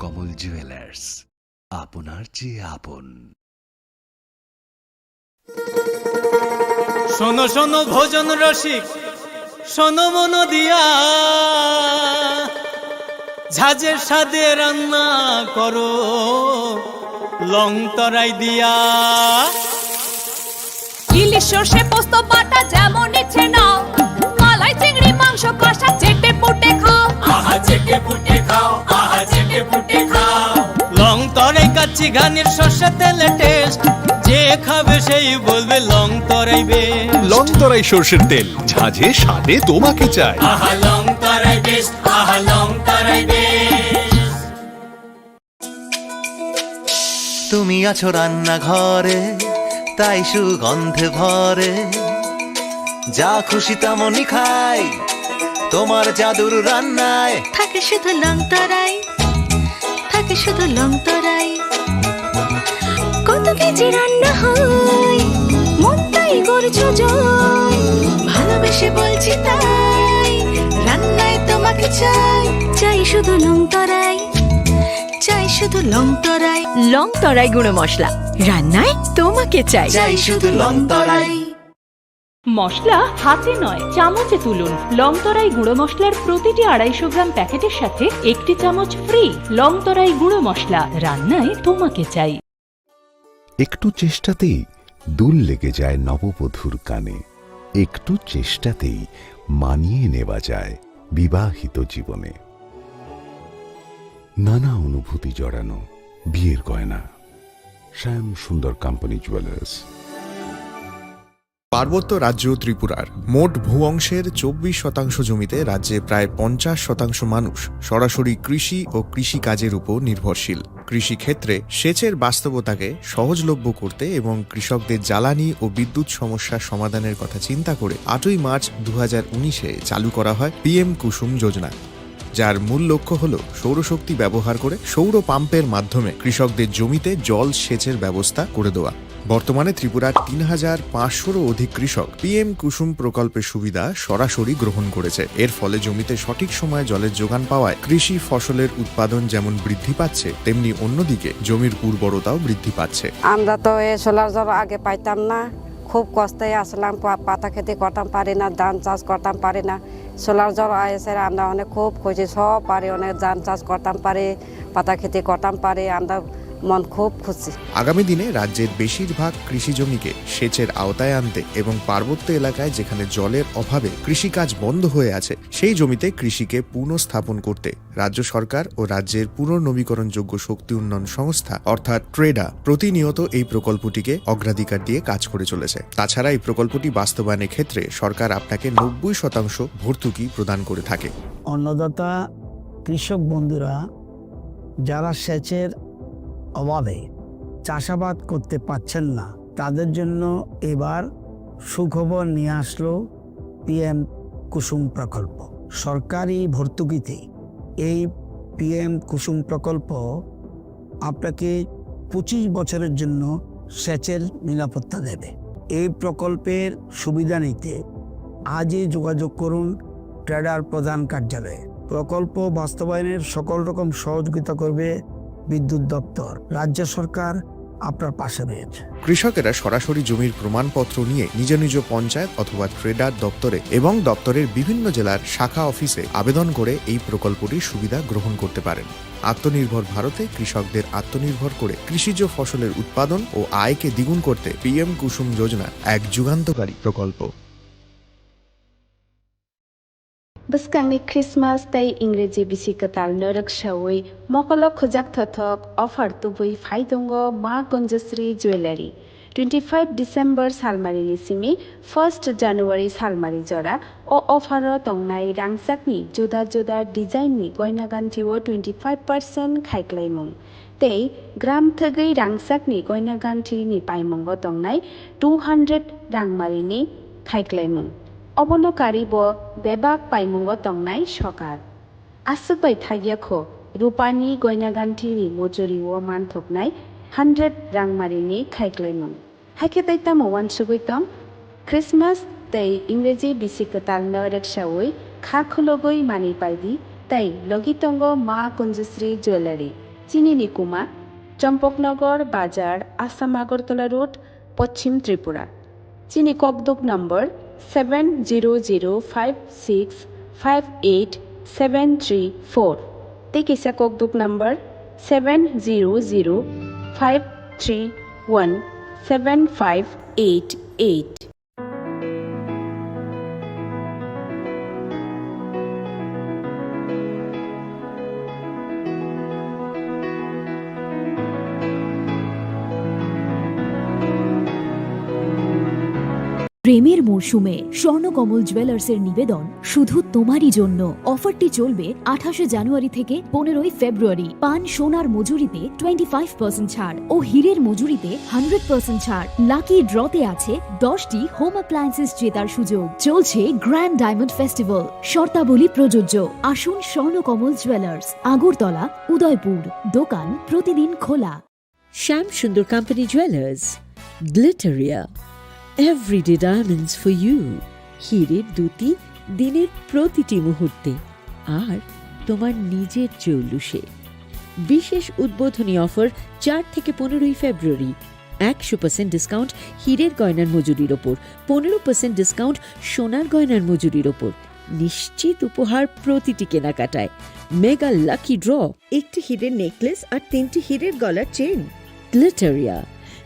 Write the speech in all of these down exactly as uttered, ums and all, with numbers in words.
কমল জুয়েলার্স, আপনার চেয়ে আপন। শোনো শোনো ভোজন রসিক, শোনো মন দিয়া, ঝাঁঝের স্বাদে রান্না করো লং তরাই দিয়া। ইলিশ সর্ষে পোস্ত বাটা যেমন ইচ্ছে নাও, মালাই চিংড়ি মাংস কষা চেটে পুটে খাও। আহা চেটে পুটে খাও, আহা চেটে পুটে খাও। লং তরাই কাচ্চি ঘানির সর্ষে তেলে টেস্ট, যে খাবে সেই বলবে লং তরাই বেস্ট। লং তরাই সর্ষের তেল, ঝাঁঝে স্বাদে তোমাকে চাই। আহা লং তরাই বেস্ট, আহা লং তরাই বেস্ট। তুমি আছো রান্নাঘরে, তাই সুগন্ধে ভরে। যা খুশি তেমনই খাই, তোমার জাদুর রান্নায়। থাকে শুধু লং তরাই, থাকে শুধু লং তরাই। কত কেজি রান্না হয়, মনটাই করছো জয়। ভালোবেসে বলছি তাই, রান্নায় তোমাকে চাই। চাই শুধু লং তরাই, চাই শুধু লং তরাই। লং তরাই গুঁড়ো মশলা, রান্নায় তোমাকে চাই। চাই শুধু লং তরাই। মশলা হাতে নয়, চামচে তুলুন। লং তরাই গুঁড়ো মশলার প্রতিটি আড়াইশো গ্রাম প্যাকেটের সাথে একটি চামচ ফ্রি। লং তরাই গুঁড়ো মশলা, রান্নায় তোমাকে চাই। একটু চেষ্টাতেই দুল লেগে যায় নববধূর কানে, একটু চেষ্টাতেই মানিয়ে নেওয়া যায় বিবাহিত জীবনে। নানা অনুভূতি জড়ানো বিয়ের গয়না। শ্যাম সুন্দর কোম্পানি জুয়েলার্স। পার্বত্য রাজ্য ত্রিপুরার মোট ভূ অংশের চব্বিশ শতাংশ জমিতে রাজ্যে প্রায় পঞ্চাশ শতাংশ মানুষ সরাসরি কৃষি ও কৃষিকাজের উপর নির্ভরশীল। কৃষিক্ষেত্রে সেচের বাস্তবতাকে সহজলভ্য করতে এবং কৃষকদের জ্বালানি ও বিদ্যুৎ সমস্যা সমাধানের কথা চিন্তা করে আটই মার্চ দু হাজার উনিশে চালু করা হয় পিএম কুসুম যোজনা, যার মূল লক্ষ্য হল সৌরশক্তি ব্যবহার করে সৌর পাম্পের মাধ্যমে কৃষকদের জমিতে জল সেচের ব্যবস্থা করে দেওয়া। বর্তমানে ত্রিপুরার তিন হাজার পাঁচশোরও অধিক কৃষক পিএম কুসুম প্রকল্পের সুবিধা সরাসরি গ্রহণ করেছে। এর ফলে জমিতে সঠিক সময়ে জলের যোগান পাওয়ায় কৃষি ফসলের উৎপাদন যেমন বৃদ্ধি পাচ্ছে, তেমনি অন্যদিকে জমির উর্বরতাও বৃদ্ধি পাচ্ছে। আমরা তো এই সোলার জল আগে পাইতাম না, খুব কষ্টে আসলাম, পা-, পাতা খেতে করতাম পারি না, ধান চাষ করতাম পারি না। সোলার জল আইসে আমরা অনেক খুব খুশি, সব পারি, অনেক ধান চাষ করতাম পারি, পাতা খেতে করতাম পারি, আমরা মন খুব খুশি। আগামী দিনে রাজ্যের বেশিরভাগ কৃষি জমিকে সেচের আওতায় আনতে এবং পার্বত্য এলাকায় যেখানে জলের অভাবে কৃষিকাজ বন্ধ হয়ে আছে, সেই জমিতে কৃষিকে পুনঃস্থাপন করতে রাজ্য সরকার ও রাজ্যের পুনর্নবীকরণযোগ্য শক্তি উন্নয়ন সংস্থা অর্থাৎ ট্রেডা প্রতিনিয়ত এই প্রকল্পটিকে অগ্রাধিকার দিয়ে কাজ করে চলেছে। তাছাড়া এই প্রকল্পটি বাস্তবায়নের ক্ষেত্রে সরকার আপনাকে নব্বই শতাংশ ভর্তুকি প্রদান করে থাকে। অন্নদাতা কৃষক বন্ধুরা যারা সেচের অভাবে চাষাবাদ করতে পারছেন না, তাদের জন্য এবার সুখবর নিয়ে আসলো পিএম কুসুম প্রকল্প। সরকারি ভর্তুকিতে এই পিএম কুসুম প্রকল্প আপনাকে পঁচিশ বছরের জন্য সেচের নিরাপত্তা দেবে। এই প্রকল্পের সুবিধা নিতে আজই যোগাযোগ করুন ট্রেডার প্রধান কার্যালয়ে। প্রকল্প বাস্তবায়নের সকল রকম সহযোগিতা করবে বিদ্যুৎ দপ্তর। রাজ্য সরকার আপনার পাশে রয়েছে। কৃষকেরা সরাসরি জমির প্রমাণপত্র নিয়ে নিজ নিজ পঞ্চায়েত অথবা ট্রেডার দপ্তরে এবং দপ্তরের বিভিন্ন জেলার শাখা অফিসে আবেদন করে এই প্রকল্পটির সুবিধা গ্রহণ করতে পারেন। আত্মনির্ভর ভারতে কৃষকদের আত্মনির্ভর করে কৃষিজ ফসলের উৎপাদন ও আয়কে দ্বিগুণ করতে পিএম কুসুম যোজনা এক যুগান্তকারী প্রকল্প। Bwskangni Christmas tei Ingreji bisi kwtalno rwksaui mokolo khujak thothok offer tubui phai tongo Ma Kunjasri Jewellery. Twenty five December salmarini simi first January salmari jora o offer o tongnai rangchakni juda juda design ni goina ganthi o twenty five percent khaiklaimung. Tei gram thwgwi rangchakni goina ganthini paimungo tongnai two hundred rangmarini khaiklaimung. Obono karibo bebak paimungo tongnai sokar. Aswk bai thakya kho, rupani goina ganthini muchuriwo manthoknai hundred rangmarini khaiklaimung. Hakhe tei tamo uansugwi tong? Christmas tei Ingreji bisi kwtalno rwksaui kha khulugwi manwi paidi tei logi tongo Ma Kunjasri Jewellery. Chini ni kuma, Champaknagar Bazar, Assam Agartala Road, Pachim Tripura. Chini kokduk number seven zero zero five six five eight seven three four. Tei kisa kokduk number seven zero zero five three one seven five eight eight. প্রেমের মরশুমে স্বর্ণকমল জুয়েলার্সের নিবেদন শুধু তোমারই জন্য। অফারটি চলবে আঠাশে জানুয়ারি থেকে পনেরোই ফেব্রুয়ারি। পান সোনার মজুরিতে টোয়েন্টি ফাইভ পার্সেন্ট ছাড় ও হীরের মজুরিতে হান্ড্রেড পার্সেন্ট ছাড়। লাকি ড্রতে আছে দশটি হোম অ্যাপ্লায়েন্সেস জেতার সুযোগ। চলছে গ্র্যান্ড ডায়মন্ড ফেস্টিভ্যাল, শর্তাবলী প্রযোজ্য। আসুন স্বর্ণকমল জুয়েলার্স, আগরতলা, উদয়পুর। দোকান প্রতিদিন খোলা। Shyam Sundar company jewellers, Glitteria, everyday diamonds for you. হীরের দ্যুতি দিনের প্রতিটি মুহূর্তে, আর তোমার নিজের জৌলুসে। বিশেষ উদ্বোধনী অফার চার থেকে পনেরোই ফেব্রুয়ারি। একশো পার্সেন্ট ডিসকাউন্ট হীরের গয়নার মজুরির ওপর, পনেরো পার্সেন্ট ডিসকাউন্ট সোনার গয়নার মজুরির ওপর। নিশ্চিত উপহার প্রতিটি কেনাকাটায়। মেগা লাকি ড্র, একটি হীরের নেকলেস আর তিনটি হীরের গলার চেইন। গ্লিটারিয়া,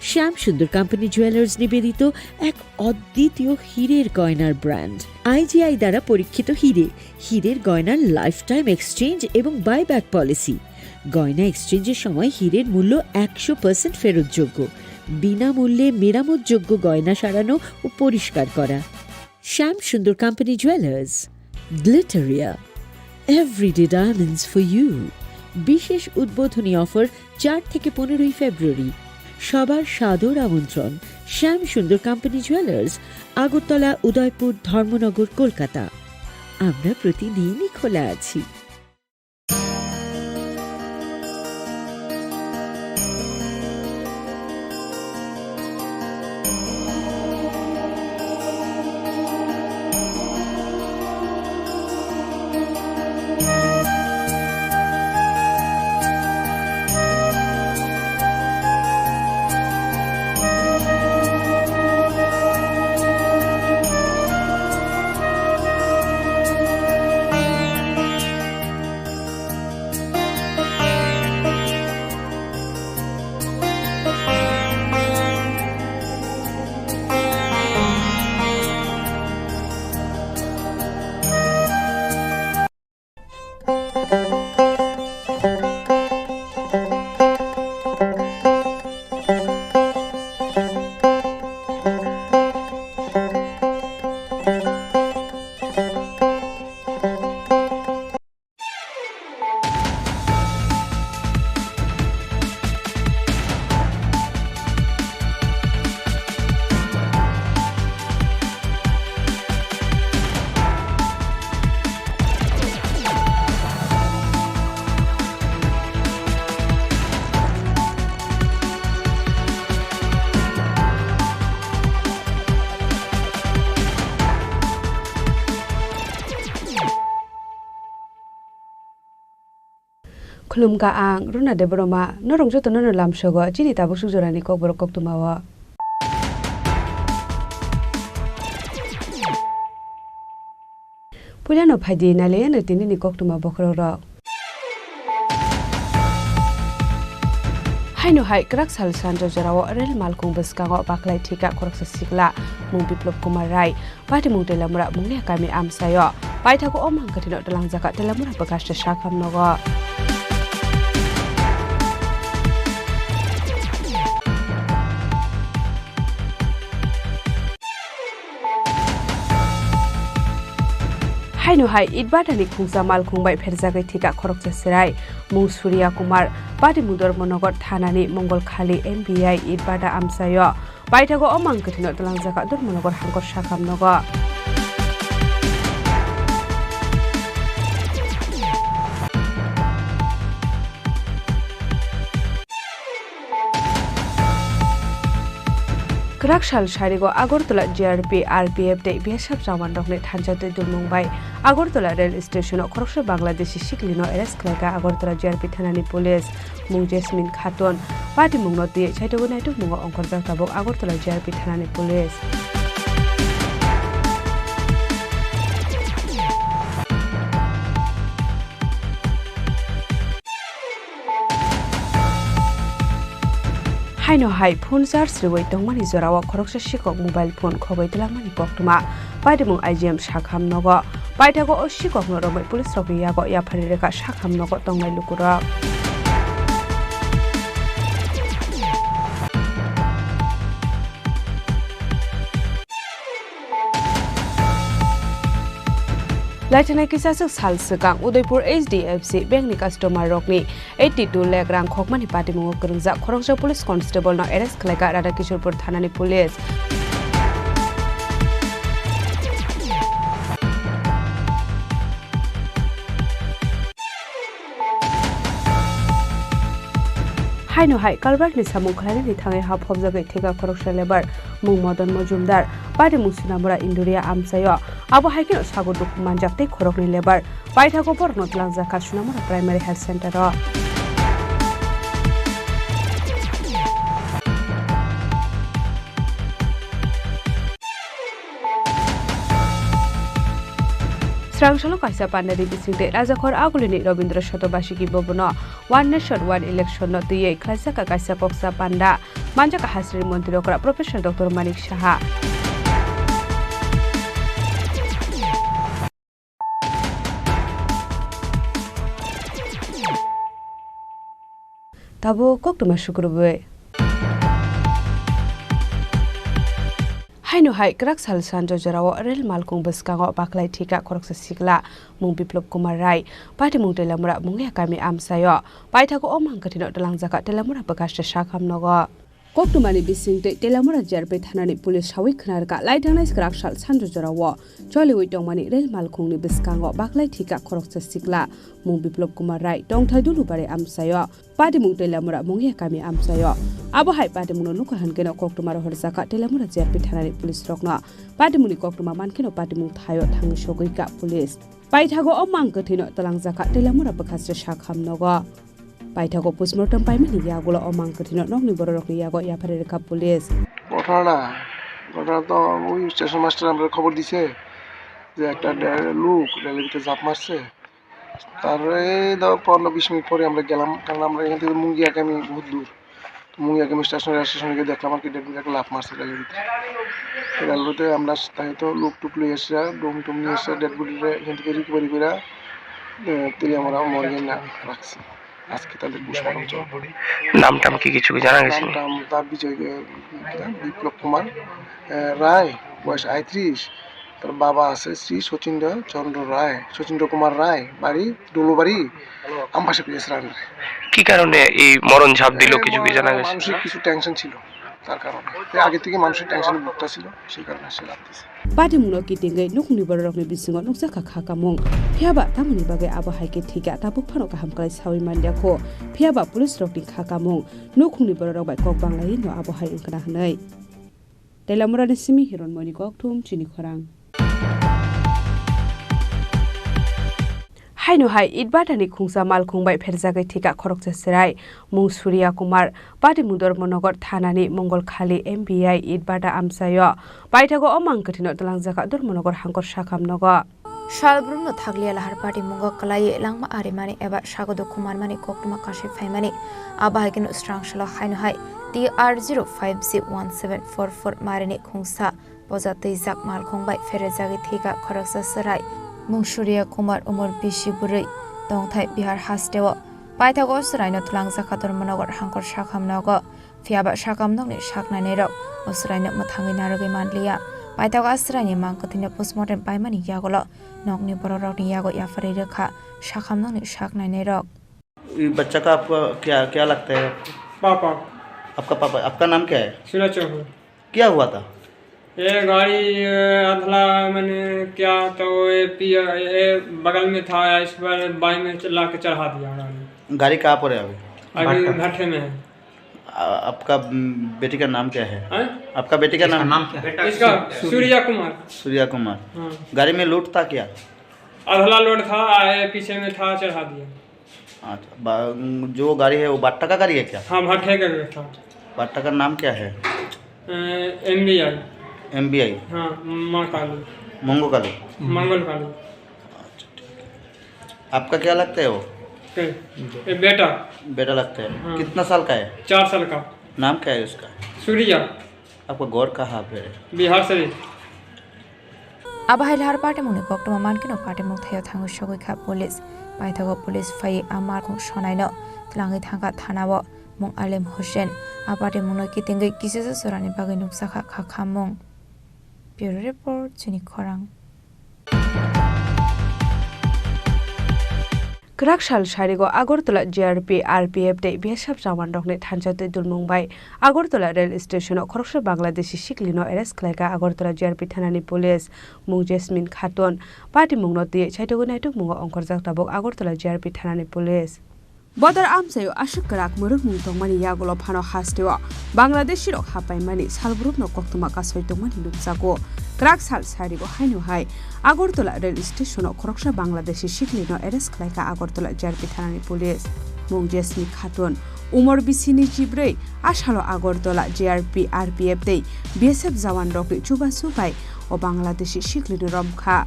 শ্যাম সুন্দর কোম্পানি জুয়েলার্স নিবেদিত এক অদ্বিতীয় হীরের গয়নার ব্র্যান্ড। আইজিআই দ্বারা পরীক্ষিত হীরে, হীরের গয়নার লাইফ টাইম এক্সচেঞ্জ এবং বাইব্যাক পলিসি। গয়না এক্সচেঞ্জের সময় হীরের মূল্য একশো পার্সেন্ট ফেরতযোগ্য, বিনামূল্যে মেরামতযোগ্য গয়না সারানো ও পরিষ্কার করা। Shyam Sundar company jewellers, Glitteria, everyday diamonds for you. বিশেষ উদ্বোধনী অফার চার থেকে পনেরোই ফেব্রুয়ারি। সবার সাদর আমন্ত্রণ। শ্যাম সুন্দর কোম্পানি জুয়েলার্স, আগরতলা, উদয়পুর, ধর্মনগর, কলকাতা। আমরা প্রতিদিনই খোলা আছি। Khulumkha ang Runa Debbarma, norok jotono no lamsogo chini tabuk suk jorani kokborok koktwmao. Puilano phaidi nailaiano tinini koktwma bokhorokrok. Haino hai kwrak sal sanjo jorao rel malkhung bwskango bakhlai thika khoroksa sikla mung Biplop Kumar Rai. Patimung Telamura mungni kami amsaio. Paithago o mang kathino twlangjaka Telamura bwkhaste sakhamnogo. Haino hai Itbata ni khungsa malkhung bai pherjagwi thika khoroksa serai mung Surya Kumar. Patimung Dharmanagar thanani Mongol khali M B I Itbata amsaio. Paithago o mang kathino twlangjaka Dharmanagar hangkor sakhamnogo. Kwrak sal sarigo Agartala G R P, R P F tei B S F jawanrokni thansa twi dulmung bai Agartala rail station-o khoroksa Bangladeshi siklino arrest khlaikha Agartala G R P thanani police. Mung Jasmine Khatun. Patimungno twiwi saitugwi naitukmungo ongkhorjak tabuk Agartala G R P thanani police. Haino hai phone charge rwui tongmani jorao khoroksa sikok mobile phone khogwi twlangmani koktwma. Patimung I G M Sakham nogo. Paithago o sikokno romwi police rokni yago yaphari rwkha Sakham nogo tongnai lukurok. Laithana kisaswk sal swkang Udaipur H D F C Bank ni customer rokni eighty two lakh rang khokmani patimungo kwrwngjak khoroksa police constable no arrest khlaikha Radhakishorpur thanani police. Haino hai kalbarni samung khlainani thangwi ha phobjagwi thika khoroksa lebar mung Modan Mojumdar, patimung Sunamura Induria amchaio. Abo hai kheno sago dukhu manjak tei khoroknwi lebar. Paithago borokno twlangjakha Sunamura Primary Health Center o. Srangsalo kaisa pandani bisingtwi Rajakhor Agulini Rabindra Shatobarsiki Bhavanno One Nation One Election no twiwi khlaijak kaisa koksa panda manjak hasri montri okra Professor Doctor Manik Saha. Tabuk koktwma sukrubwi. Haino hai kwrak sal sanjo jorao rel malkhung bwskango bakhlai thika khoroksa sikla mung Biplop Kumar Rai, patimung Telamura Mungia kami amchaio. Paithago o mang kwthwino twlangjakha Telamura bwkhaste Sakham nogo. Koktwmani bisingtwi Telamura G R P thanani police sawi khna rwkha, laithangnai kwrak sal sanjo jorao choliwi tongmani rel malkhungni bwskango bakhlai thika khoroksa sikla mung Biplop Kumar Rai, tongthai Dulubari amchaio. Patimung Telamura Mungia kami amchaio. Abo hai patimungno nukha hwnkhe no koktwma rohorjakha Telamura G R P thanani police rokno. Patimungni koktwma mankhe no patimung thaio thangwi sogwikha police. Paithago o mang kwthwino twlangjakha Telamura bwkhaste Sakham nogo. Paithago postmortem paimani yagulo o mang kwthwino nokni bororokni yago yaphari rwkha police. ঘটনা, ঘটনা তো ওই station master আমরা খবর দিছে যে একটা ডে-, লোক রেলের ভিতরে ঝাঁপ মারছে। তার এই ধর পনেরো বিশ মিনিট পরে আমরা গেলাম, কারণ আমরা এখান থেকে মুঙ্গিয়াকামি বহুত দূর। তো মুঙ্গিয়াকামি স্টেশন, রেল স্টেশনে গিয়ে দেখলাম আর কি, ডেড বডি একটা লাফ মারছে রেলের ভিতরে। তো রেলওয়েতে আমরা তাই তো লোক টুক লই এসে, ডোম টোম নিয়ে এসে, ডেড বডিটা এখান থেকে রিকভারি করে, এ, তেলিয়ামুড়া মর্গে না রাখছি। আজকে তাদের পোস্টমর্টম চলবে। নাম টাম কি কিছু কি জানা গেছে? নাম টাম তার বিজয়, এ, বিপ্লব কুমার, এ, রায়, বয়স আটত্রিশ। তার বাবা আছে শ্রী শচীন্দ্র চন্দ্র রায়, শচীন্দ্র কুমার রায়, বাড়ি ডোলোবাড়ি, আমবাসা পিএস রান্ডারে। কি কারণে এই মরণ ঝাঁপ দিল, এ, কিছু কি জানা গেছে? মানসিক কিছু টেনশন ছিল, তার কারণে। এ আগে থেকে মানসিক টেনশনে ভুগতেছিল, সেই কারণে সে লাফ দিছে। Patimungno kitingwi nukhungni bororokni bisingo nukjakha kha kamung. Phiyaba tamoni bagwi abo hai khe thika tabuk phano kaham kwlai sawi man ya kho. Phiyaba police rokni kha kamung. Nukhungni bororok bai kok banglaiwi no abo hai wngkha na hwnwi. Telamurani simi Hironmoini kokthum chini khorang. Haino hai Itbata ni khungsa malkhung bai pherjagwi thika khoroksa chwrai mung Surya Kumar, patimung Dharmanagar thanani Mongol khali M B I Itbata amchaio. Paithago o mang kwthwino twlangjakha Dharmanagar hangkor Sakham nogo. Salbrumno thakliya lahar patimung o kwlaiwi langma arimani eba sago dukhu manmani koktwma kasui phaimani. Abo hai kheno swrang salo haino hai T R zero five zero one seven four four marini khungsa poja twijak malkhung bai pherejagwi thika khoroksa chwrai mung Surya Kumar, umor bisi bwrwi, tongthai Bihar hasteo. Paithago o chwraino twlangjakha Dharmanagar hangkor Sakham nogo. Phiyaba Sakham nokni sak nainairok o chwraino mwthangwi narwgwi manliya. Paithago a chwraini mang kwthwino postmortem paimani yagulo nokni bororokni yago yapharwi rwkha Sakham nokni sak nainairok. ये बच्चा का आपका क्या, क्या लगता है? पापा। आपका पापा, आपका नाम क्या है? सूरज चौहान। क्या हुआ था? ये गाड़ी, ये अधला मैंने क्या तो ये पिया, ये बगल में था, इस पर बाई में ला के चढ़ा दिया गाड़ी। गाड़ी कहाँ पर है अभी? अभी भट्ठा। भट्ठे में है। आ-, आपका, उम, बेटी का नाम क्या है? हैं? आपका बेटी का इसका नाम नाम क्या है? इसका सूर्या। सूर्या कुमार। सूर्या कुमार। हाँ। गाड़ी में लोड था क्या? अधला लोड था, आए पीछे में था, चढ़ा दिया। अच्छा, बा-, उम, जो गाड़ी है वो बाट्टा का गाड़ी है क्या? हाँ, भट्टे का था। बाट्टा का नाम क्या है? अ, M B I. M B I? हाँ, माँ काली। मंगो काली? मंगल काली। अच्छा, ठीक है। आपका क्या लगता है वो? के? ये बेटा। बेटा लगता है। हाँ। कितना साल का है? चार साल का। नाम क्या है उसका? सूर्या। आपका घर कहाँ पे है? बिहार Sharif. Abo hai lahar patimungni koktwma mankhe no patimung thaio thangwi sogwi kha police. Paithago police phaiwi a malkhung sonaino twlangwi thangkha thanao. Mung Alem Hussein. A patimungno kitingwi kisisa jorani bagwi nukjakha kha khammung. Bureau Report, Chini Khorang. Kwrak sal sarigo Agartala G R P, R P F tei B S F jawanrokni thansa twi dulmung bai Agartala rail station-o khoroksa Bangladeshi siklino arrest khlaikha Agartala G R P thanani police, mung Jasmine Khatun. Patimungno twiwi chaitugwi naitukmungo ongkhorjak tabuk Agartala G R P thanani police. Bodor amchaio aswk kwrak mwrwkmung tongmani yagulo phano hasteo Bangladeshirok hapaimani salbrumno koktwma kasoi tongmani nukjago. Kwrak sal sarigo haino hai Agartala rail station-o khoroksa Bangladeshi siklino arrest khlaikha Agartala G R P thanani police. Mung Jasmine Khatun, umor bisini chibrwi, a salo Agartala G R P, R P F tei B S F jawanrokni chubachu bai o Bangladeshi siklino romkha.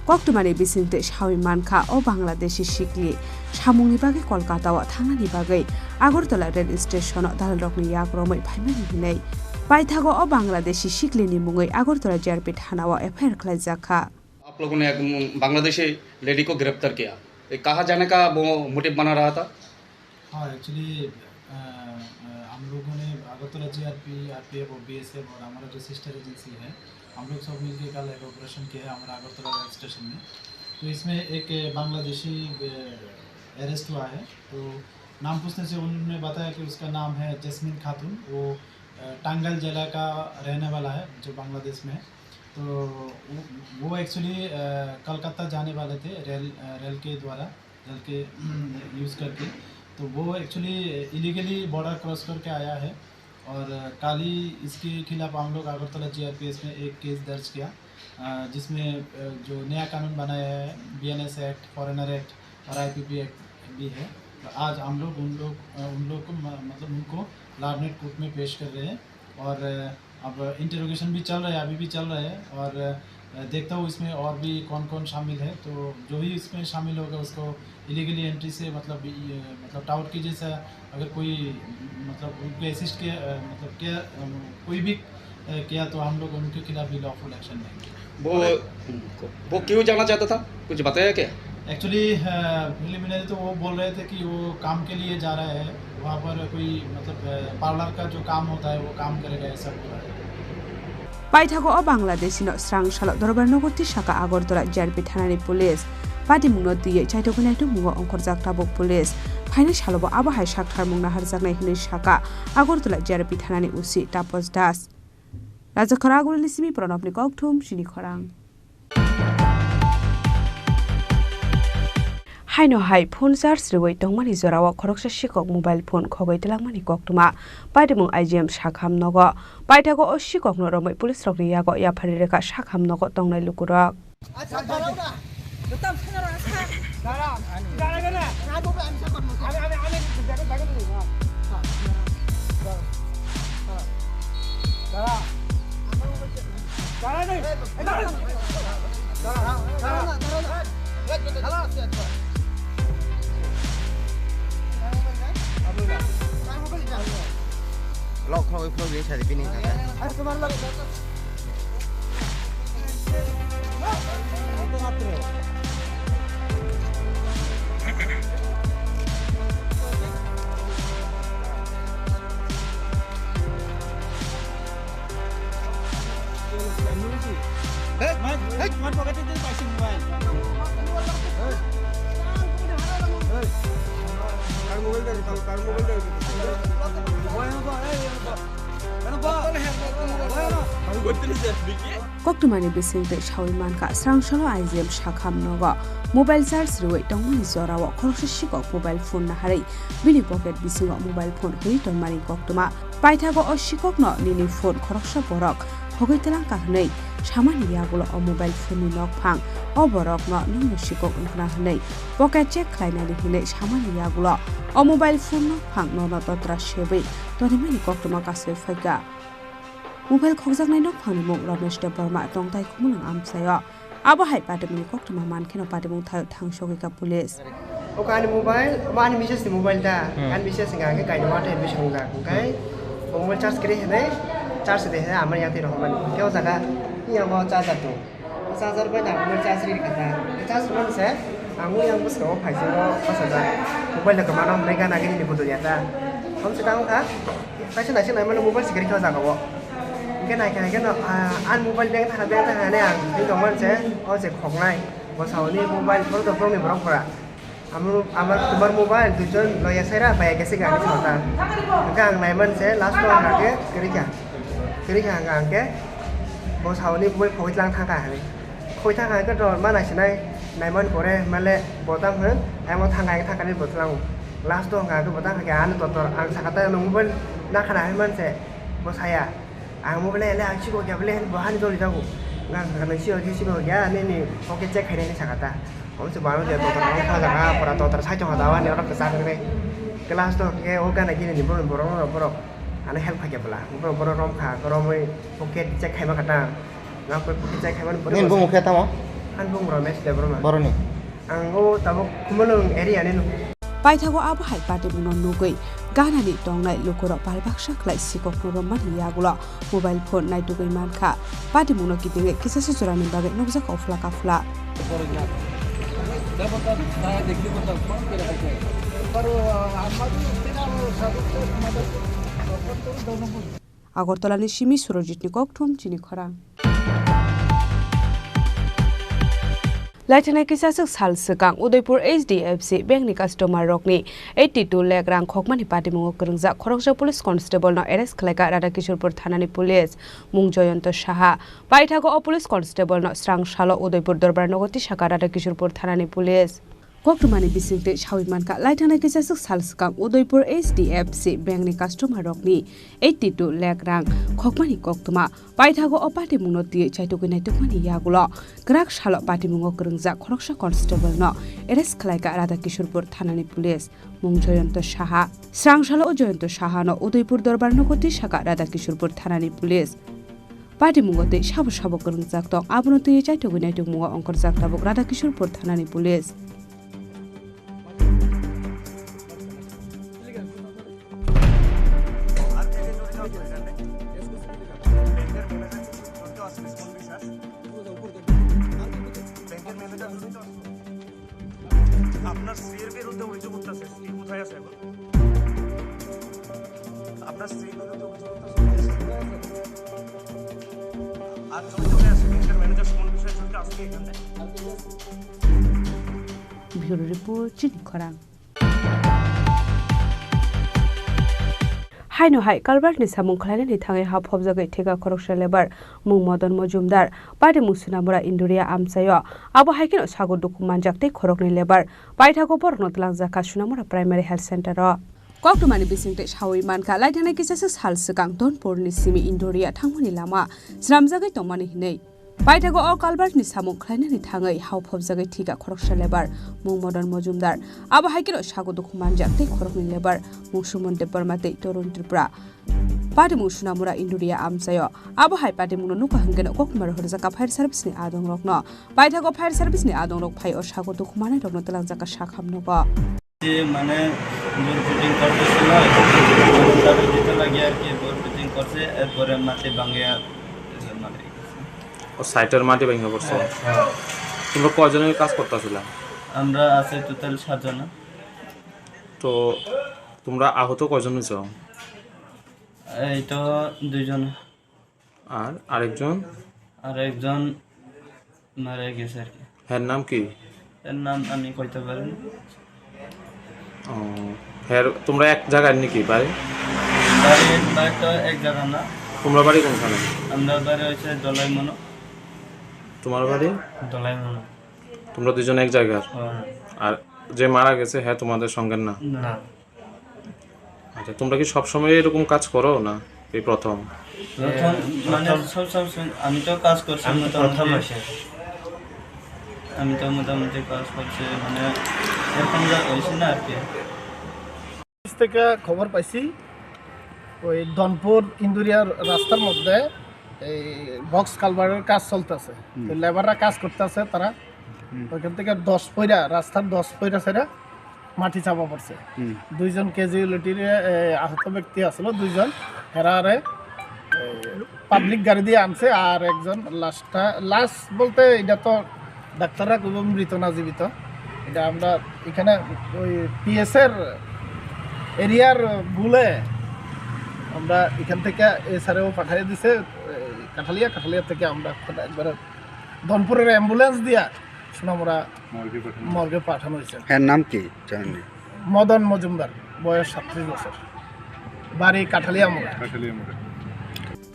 Koktwmani bisingtwi sawi mankha, o Bangladeshi sikli samungni bagwi Kolkata-o thangnani bagwi Agartala rail station-o dalalrokni yak romwi phaimani hwnwi. Paithago o Bangladeshi siklini mungwi Agartala G R P thana-o F I R khlaijakha. आप लोगों ने एक बांग्लादेशी लेडी को गिरफ्तार किया, ये कहाँ जाने का वो मोटिव बना रहा था? हाँ, एक्चुअली, अ, अ, हम लोगों ने अगरतला जीआरपी, आरपीएफ और बीएसएफ और हमारा जो सिस्टर एजेंसी है, हम लोग सब मिलके कल एक ऑपरेशन किया है हमारा अगरतला रेल स्टेशन में। तो इसमें एक बांग्लादेशी, अ, अरेस्ट हुआ है। तो नाम पूछने से उन्होंने बताया कि उसका नाम है जैस्मिन खातून। वो, अ, टांगल जिला का रहने वाला है, जो बांग्लादेश में है। तो वो, वो एक्चुअली, अ, कलकत्ता जाने वाले थे रेल, अ, रेल के द्वारा। जल के यूज़ करके, तो वो एक्चुअली इलीगली बॉर्डर क्रॉस करके आया है। और काल ही इसके खिलाफ हम लोग अगरतला जीआरपीएस में एक केस दर्ज किया, अ, जिसमें, अ, जो नया कानून बनाया है, बीएनएस एक्ट, फॉरेनर एक्ट और आईपीपी एक्ट भी है। तो आज हम लोग उन लोग, अ, उन लोग को म-, मतलब उनको लार्नेट कोर्ट में पेश कर रहे हैं। और, अ, अब इंटरोगेशन भी चल रहा है, अभी भी चल रहा है। और, अ, देखता हूँ इसमें और भी कौन-कौन शामिल है। तो जो भी इसमें शामिल होगा उसको इलीगली एंट्री से, मतलब, ये, मतलब, टाउट की जैसा अगर कोई, मतलब, उनको असिस्ट किया, अ, मतलब, किया, अ, कोई भी, अ, किया तो हम लोग उनके खिलाफ भी लॉफुल एक्शन लेंगे। वो, और वो क्यों जाना चाहता था? कुछ बताया क्या? एक्चुअली, अ, प्रिलिमिनरी तो वो बोल रहे थे कि वो काम के लिए जा रहा है, वहाँ पर कोई, मतलब, अ, पार्लर का जो काम होता है, वो काम करेगा, ऐसा बोल रहा है। Paithago o Bangladeshi no srang salo Dorbar Nogo tisaka Agartala G R P thanani police. Patimungno twiwi chaitugwi naitukmungo ongkhorjak tabuk police. Phainai salobo abo hai saktharmung naharjaknai hwnwi saka Agartala G R P thanani O C Tapos Das. Rajakhor Agulini simi Pranobni kokthum chini khorang. Haino hai phone charge rwui tongmani jorao khoroksa sikok mobile phone khogwi twlangmani koktwma. Patimung I G M Sakham nogo. Paithago o sikokno romwi police rokni yago yapharwi rwkha Sakham nogo tongnai lukurok. Lok khogwi khogwi sadi bini kaka. Koktwmani bisingtwi sawi mankha, Srangsalo I G M sakham nogo mobile charge rwui tongmani jorao khoroksa sikok mobile phone naharwi bini pocket bisingo mobile phone hwnwi tongmani koktwma. Paithago o sikokno nini phone khoroksa borok hogwi twlangkha hwnwi samani yagulo o mobile phone ni nokphang o borokno nwngno sikok wngkhna hwnwi pocket check khlainani hwnwi samani yagulo o mobile phone nokphang nono totra sebwi tonimani koktwma kasui phaikha. Mobile khokjaknai nokphangni mung Ramesh Debbarma, tongthai Khumulwng amchaio. Abo hai patimungni koktwma mankheno patimung thaio thangsogwikha police. Oka ani mobile, omo ani misses ni mobile da. Hmm. Ani misses ni hwnka khe kainwi water admission wngjak. Hwnkhai bo mobile charge kwrwi hinwi charge de hinwi amari yang twi rohormani. Khe o jaga yang bo charger tong. Charger bai nang mobile charge ri kha ta. Charge rwmani se ang yang bwskango phaising o bwsajak. Mobile da kwmano hwnwi gana gini ni budul ya ta. Hom se tang kha. Kaisa naising naimano mobile se kwrwi kha o jaga o. Hwnkhe naikha hwnkhe no, ah, ani mobile bag thana bag thana hinwi ang twi tongmani se o se khoknai. Bo saoni mobile borok rok ni borok pura. Amo, amar tumar mobile duijon loya saira baya gese gari chota. Hwnkhe ang naiman se last o hwnkha khe kwrwi kha. Kwrwi kha hwnkha hwnkhe bo saoni mobile khogwi tlang thangkha hinwi. Khogwi thangkha hwnkhe to ma naisinai naiman pore male bo tamo hwn ayang thangkha hwnkhe thangkha ni bo tlango. Last o hwnkha hwnkhe bo tangkha khe ano totor ang sakha ta no mobile nakhana hinwi manse bo saya. Ang mobile le ang sibok ya bele bo hani jori jago. Nang nang sibok ya sibok ya nini pocket check khainai ni sakha ta. Omo se bang je totor ang kha jaga pura totor sai tong da wani oro kwchak nai. Class to ke o gana gini ni borok borok borok. Ano help kha bela. Borok borok rom kha romoi pocket check khaima kha ta. Nang pocket check khaima ni borok. Nini bumung khe tamo? Ani bumung Ramesh Debbarma. Boroni. Ang o tabuk Khumulwng area ni nuk. Paithago abo hai patimungno nugwi ganani tongnai lukurok palbaksa khlai sikokno romani yagulo mobile phone naitugwi mankha. Patimungno kitingwi kisasa jorani bagwi nukjak ofla kafla. Agartala ni simi Surojit ni kokthum chini khorang. Laithana kisaswk sal swkang Udaipur H D F C bank ni customer rokni eighty two lakh rang khokmani patimungo kwrwngjak khoroksa police constable no arrest khlaikha Radhakishorpur thanani police, mung Jayanta Saha. Paithago o police constable no srang salo Udaipur Dorbar nogo tisakha Radhakishorpur thanani police. Koktwmani bisingtwi sawi mankha, laithana kisaswk sal swkang Udaipur H D F C bank ni customer rokni eighty two lakh rang khokmani koktwma. Paithago o patimungno twiwi chaitugwi naitukmani yagulo kwrak salo patimungo kwrwngjak khoroksa constable no arrest khlaikha Radhakishorpur thanani police, mung Jayanta Saha. Srang salo o Jayanta Saha no Udaipur Dorbar nogo tisakha Radhakishorpur thanani police. Patimungo tei sabo sabo kwrwngjak tong, abono twiwi chaitugwi naitukmungo ongkhorjak tabuk Radhakishorpur thanani police. আপনার স্ত্রীর বিরুদ্ধে অভিযোগ উঠতেছে, স্ত্রী কোথায় আছে এখন? আপনার স্ত্রীর বিরুদ্ধে অভিযোগ উঠতেছে। আর জড়িত কে আছে? ব্যাংকের ম্যানেজার সুমন বিশ্বাস জড়িত আছে কি এখানে? Bureau Report, Chini Khorang. Haino hai culvert ni samung khlainani thangwi ha phobjagwi thika khoroksa lebar mung Modon Mojumdar, patimung Sunamura Induria amchaio. Abo hai kheno sago dukhu manjak tei khoroknwi lebar paithago borokno twlangjakha Sunamura Primary Health Center o. Koktwmani bisingtwi sawi mankha, laithana kisasa sal swkang Donpurni simi Induria thangmani lama swnamjagwi tongmani hinwi. Paithago o culvert ni samung khlainani thangwi hao phobjagwi thika khoroksa lebar mung Modon Mojumdar. Abo hai kheno sago dukhu manjak tei khoroknwi lebar mung Suman Debbarma tei Torun Tripura. Patimung Sunamura Induria amchaio. Abo hai patimungno nukha hwnkhe no koktwma rohorjak fire service ni adong rokno. Paithago fire service ni adong rok phai o sago dukhu manai rokno twlangjak sakham nogo. যে মানে বোর পিটিং করতেছিল, তারপরে দিতে লাগে আর কি, বোর পিটিং করছে, এরপরে মাটি ভাঙিয়া মানে ও সাইটের মাটি ভেঙে পড়ছে। হ্যাঁ। তোমরা কয়জনের কাজ করতেছিলা? আমরা আছি টোটাল সাতজন। তো তোমরা আহত কয়জন হয়েছ? এই তো দুইজন। আর আরেকজন? আর একজন মারা গেছে আর কি। হ্যার নাম কি? এর নাম আমি কইতে পারি না। ও, হ্যার, তোমরা এক জায়গার নাকি বাড়ি? বাড়ি, বাড়ি তো এক জায়গা না। তোমরা বাড়ি কোনখানে? আমরা বাড়ি হচ্ছে দোলাইমনো। তোমার বাড়ি? দোলাইমনো। তোমরা দুজন এক জায়গার? হ্যাঁ। আর যে মারা গেছে, হ্যাঁ, তোমাদের সঙ্গের না? না। আচ্ছা, তোমরা কি সবসময় এরকম কাজ করো, না এই প্রথম? প্রথম, হ্যাঁ, মানে, প্রথম। সব, সব, সব, আমি তো কাজ করছি আমি তো মোটামুটি। প্রথম আসি। আমি তো মোটামুটি কাজ করছি, মানে, এরকম যা হয়েছে না আর কি। থেকে খবর পাইছি, ওই ধনপুর ইন্দুরিয়ার রাস্তার মধ্যে এই বক্স কালভার্টের কাজ চলতেছে। হুম। তো লেবাররা কাজ করতেছে, তারা হুম। ওইখান থেকে দশ পয়রা, রাস্তার দশ পয়রা ছেড়ে মাটি চাপা পড়ছে। হুম। দুইজন ক্যাজুয়ালিটির, এ, আহত ব্যক্তি আসলো, দুইজন। হেরারে পাবলিক গাড়ি দিয়ে আনছে, আর একজন লাশটা, লাশ বলতে এটা তো ডাক্তাররা কইব মৃত না জীবিত, এটা আমরা এখানে ওই পিএস এর এরিয়ার বুলে আমরা এখান থেকে এসআরও পাঠিয়ে দিছে, এ, কাঠালিয়া, কাঠালিয়া থেকে আমরা একবারে ধনপুরের অ্যাম্বুলেন্স দিয়া সোনামুড়া মর্গে পাঠানো। মর্গে পাঠানো হয়েছে। এর নাম কি জানেননি? মদন মজুমদার, বয়স সাতত্রিশ বছর, বাড়ি কাঠালিয়ামুড়া। Kathaliamura.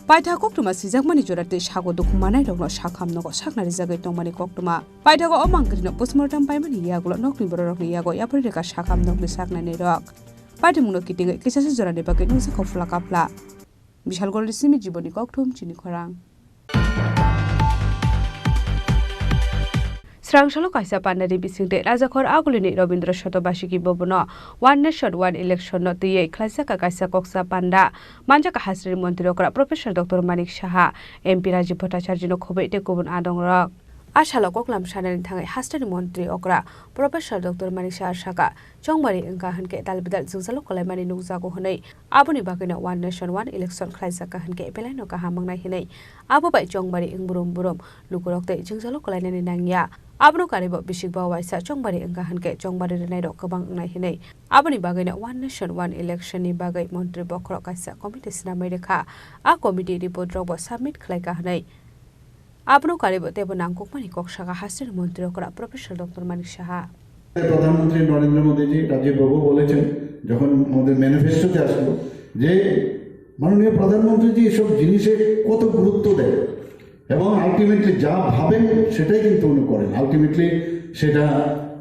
Paithago koktwma swijakmani jora tei sago dukhu manairokno sakham nogo sakna rijagwi tongmani koktwma. Paithago o mangkrino postmortem paimani yagulo nokni bororokni yago yapri rwkha sakham nokni saknainirok. Paithakmungno kitingwi kisasa jorani bagwi nukjakha phla kapla. Bishalgorni simi jiboni kokthum chini khorang. Srangsalo kaisa pandani bisingtwi Rajakhor Agulini Rabindra Shotobashiki Bhavanno One Nation One Election no twiwi khlaijak kaisa koksa panda. Manjak Hasrani Montri Okra Professor Doctor Manik Saha, M P Rajiv Bhattacharjino khobwi tei kubun adongrok. A salo koklam sanani thangwi Hasrani Montri Okra Professor Doctor Manik Saha saka, chongbari wngkha hwnkhe dalbidal jwngjalo kwlaimani nukjago hwnwi. Aboni bagwino One Nation One Election khlaijakha hwnkhe belaino kaham wngnai hwnwi. Abo bai chongbari wng brum brum lukurok tei jwngjalo kwlainani nangya. Abono karwibo bisikba waisa chongbari wngkha hwnkhe chongbari rwnairok kwbang wngnai hwnwi. Aboni bagwino One Nation One Election ni bagwi montri bokhorok kaisa committee swnamwi rwkha. A committee report rokbo submit khlaikha hwnwi. Abono karwibo teibo nangkukmani kok sakha Hasrani Montri Okra Professor Doctor Manik Saha. প্রধানমন্ত্রী নরেন্দ্র মোদীজি রাজীব বাবু বলেছেন, যখন আমাদের ম্যানিফেস্টোতে আসলো, যে মাননীয় প্রধানমন্ত্রীজি এসব জিনিসে কত গুরুত্ব দেন এবং আলটিমেটলি যা ভাবেন সেটাই কিন্তু উনি করেন। আলটিমেটলি সেটা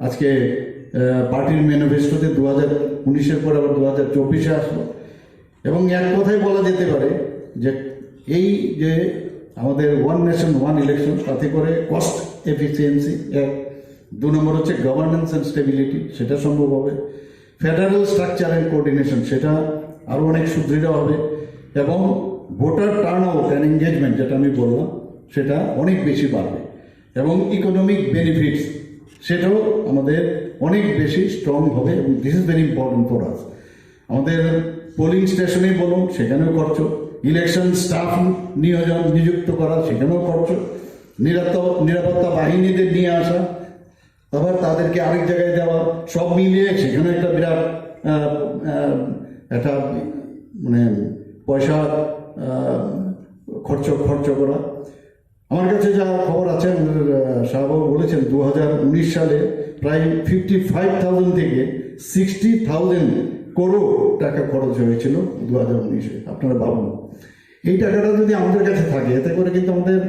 আজকে, আহ, পার্টির ম্যানিফেস্টোতে দু হাজার উনিশের পর আবার দু হাজার চব্বিশে আসলো। এবং এক কথায় বলা যেতে পারে যে এই যে আমাদের ওয়ান নেশন ওয়ান ইলেকশন, তাতে করে কস্ট এফিসিয়েন্সি এক, দু নম্বর হচ্ছে গভর্নেন্স অ্যান্ড স্টেবিলিটি, সেটা সম্ভব হবে। ফেডারেল স্ট্রাকচার অ্যান্ড কোঅর্ডিনেশন, সেটা আরও অনেক সুদৃঢ় হবে এবং voter turn out and engagement, যেটা আমি বললাম, সেটা অনেক বেশি বাড়বে এবং ইকোনমিক বেনিফিটস, সেটাও আমাদের অনেক বেশি স্ট্রং হবে এবং this is very important for us. আমাদের পোলিং স্টেশনে বলুন, সেখানেও খরচ, ইলেকশন স্টাফ নিয়োজন, নিযুক্ত করা, সেখানেও খরচ, নিরাপত্তা, নিরাপত্তা বাহিনীদের নিয়ে আসা, আবার তাদেরকে আরেক জায়গায় দেওয়া, সব মিলিয়ে সেখানে একটা বিরাট, আহ, আহ, একটা, মানে, পয়সা, আহ, খরচ, খরচ করা। আমার কাছে যা খবর আছে, আমাদের, আহ, শাহবাবু বলেছেন, দু হাজার উনিশ সালে প্রায় ফিফটি ফাইভ থাউজেন্ড থেকে সিক্সটি থাউজেন্ড করোড় টাকা খরচ হয়েছিল দু হাজার উনিশে। আপনারা ভাবুন, এই টাকাটা যদি আমাদের কাছে থাকে, এতে করে কিন্তু আমাদের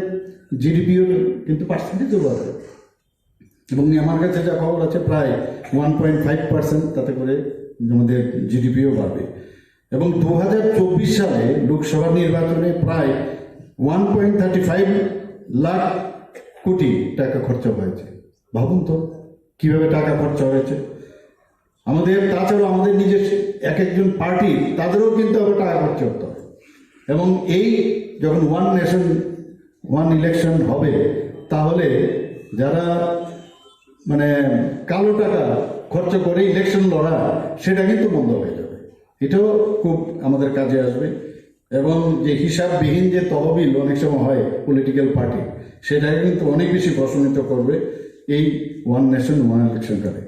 জিডিপিও কিন্তু পার্সেন্টেজও বাড়বে। এবং আমার কাছে যা খবর আছে, প্রায় ওয়ান পয়েন্ট ফাইভ পার্সেন্ট তাতে করে আমাদের জিডিপিও বাড়বে। এবং দু হাজার চব্বিশ সালে লোকসভা নির্বাচনে প্রায় one point thirty five lakh কোটি টাকা খরচা হয়েছে। ভাবুন তো, কিভাবে টাকা খরচা হয়েছে। আমাদের, তাছাড়াও আমাদের নিজের এক একজন পার্টি, তাদেরও কিন্তু আবার টাকা খরচা করতে হবে। এবং এই যখন ওয়ান নেশন ওয়ান ইলেকশন হবে, তাহলে যারা, মানে, কালো টাকা খরচ করে ইলেকশন লড়া, সেটা কিন্তু বন্ধ হয়ে যাবে। এটাও খুব আমাদের কাজে আসবে। এবং যে হিসাববিহীন যে তহবিল অনেক সময় হয় পলিটিক্যাল পার্টি, সেটাকে কিন্তু অনেক বেশি প্রশমিত করবে এই ওয়ান নেশন ওয়ান ইলেকশন কালে।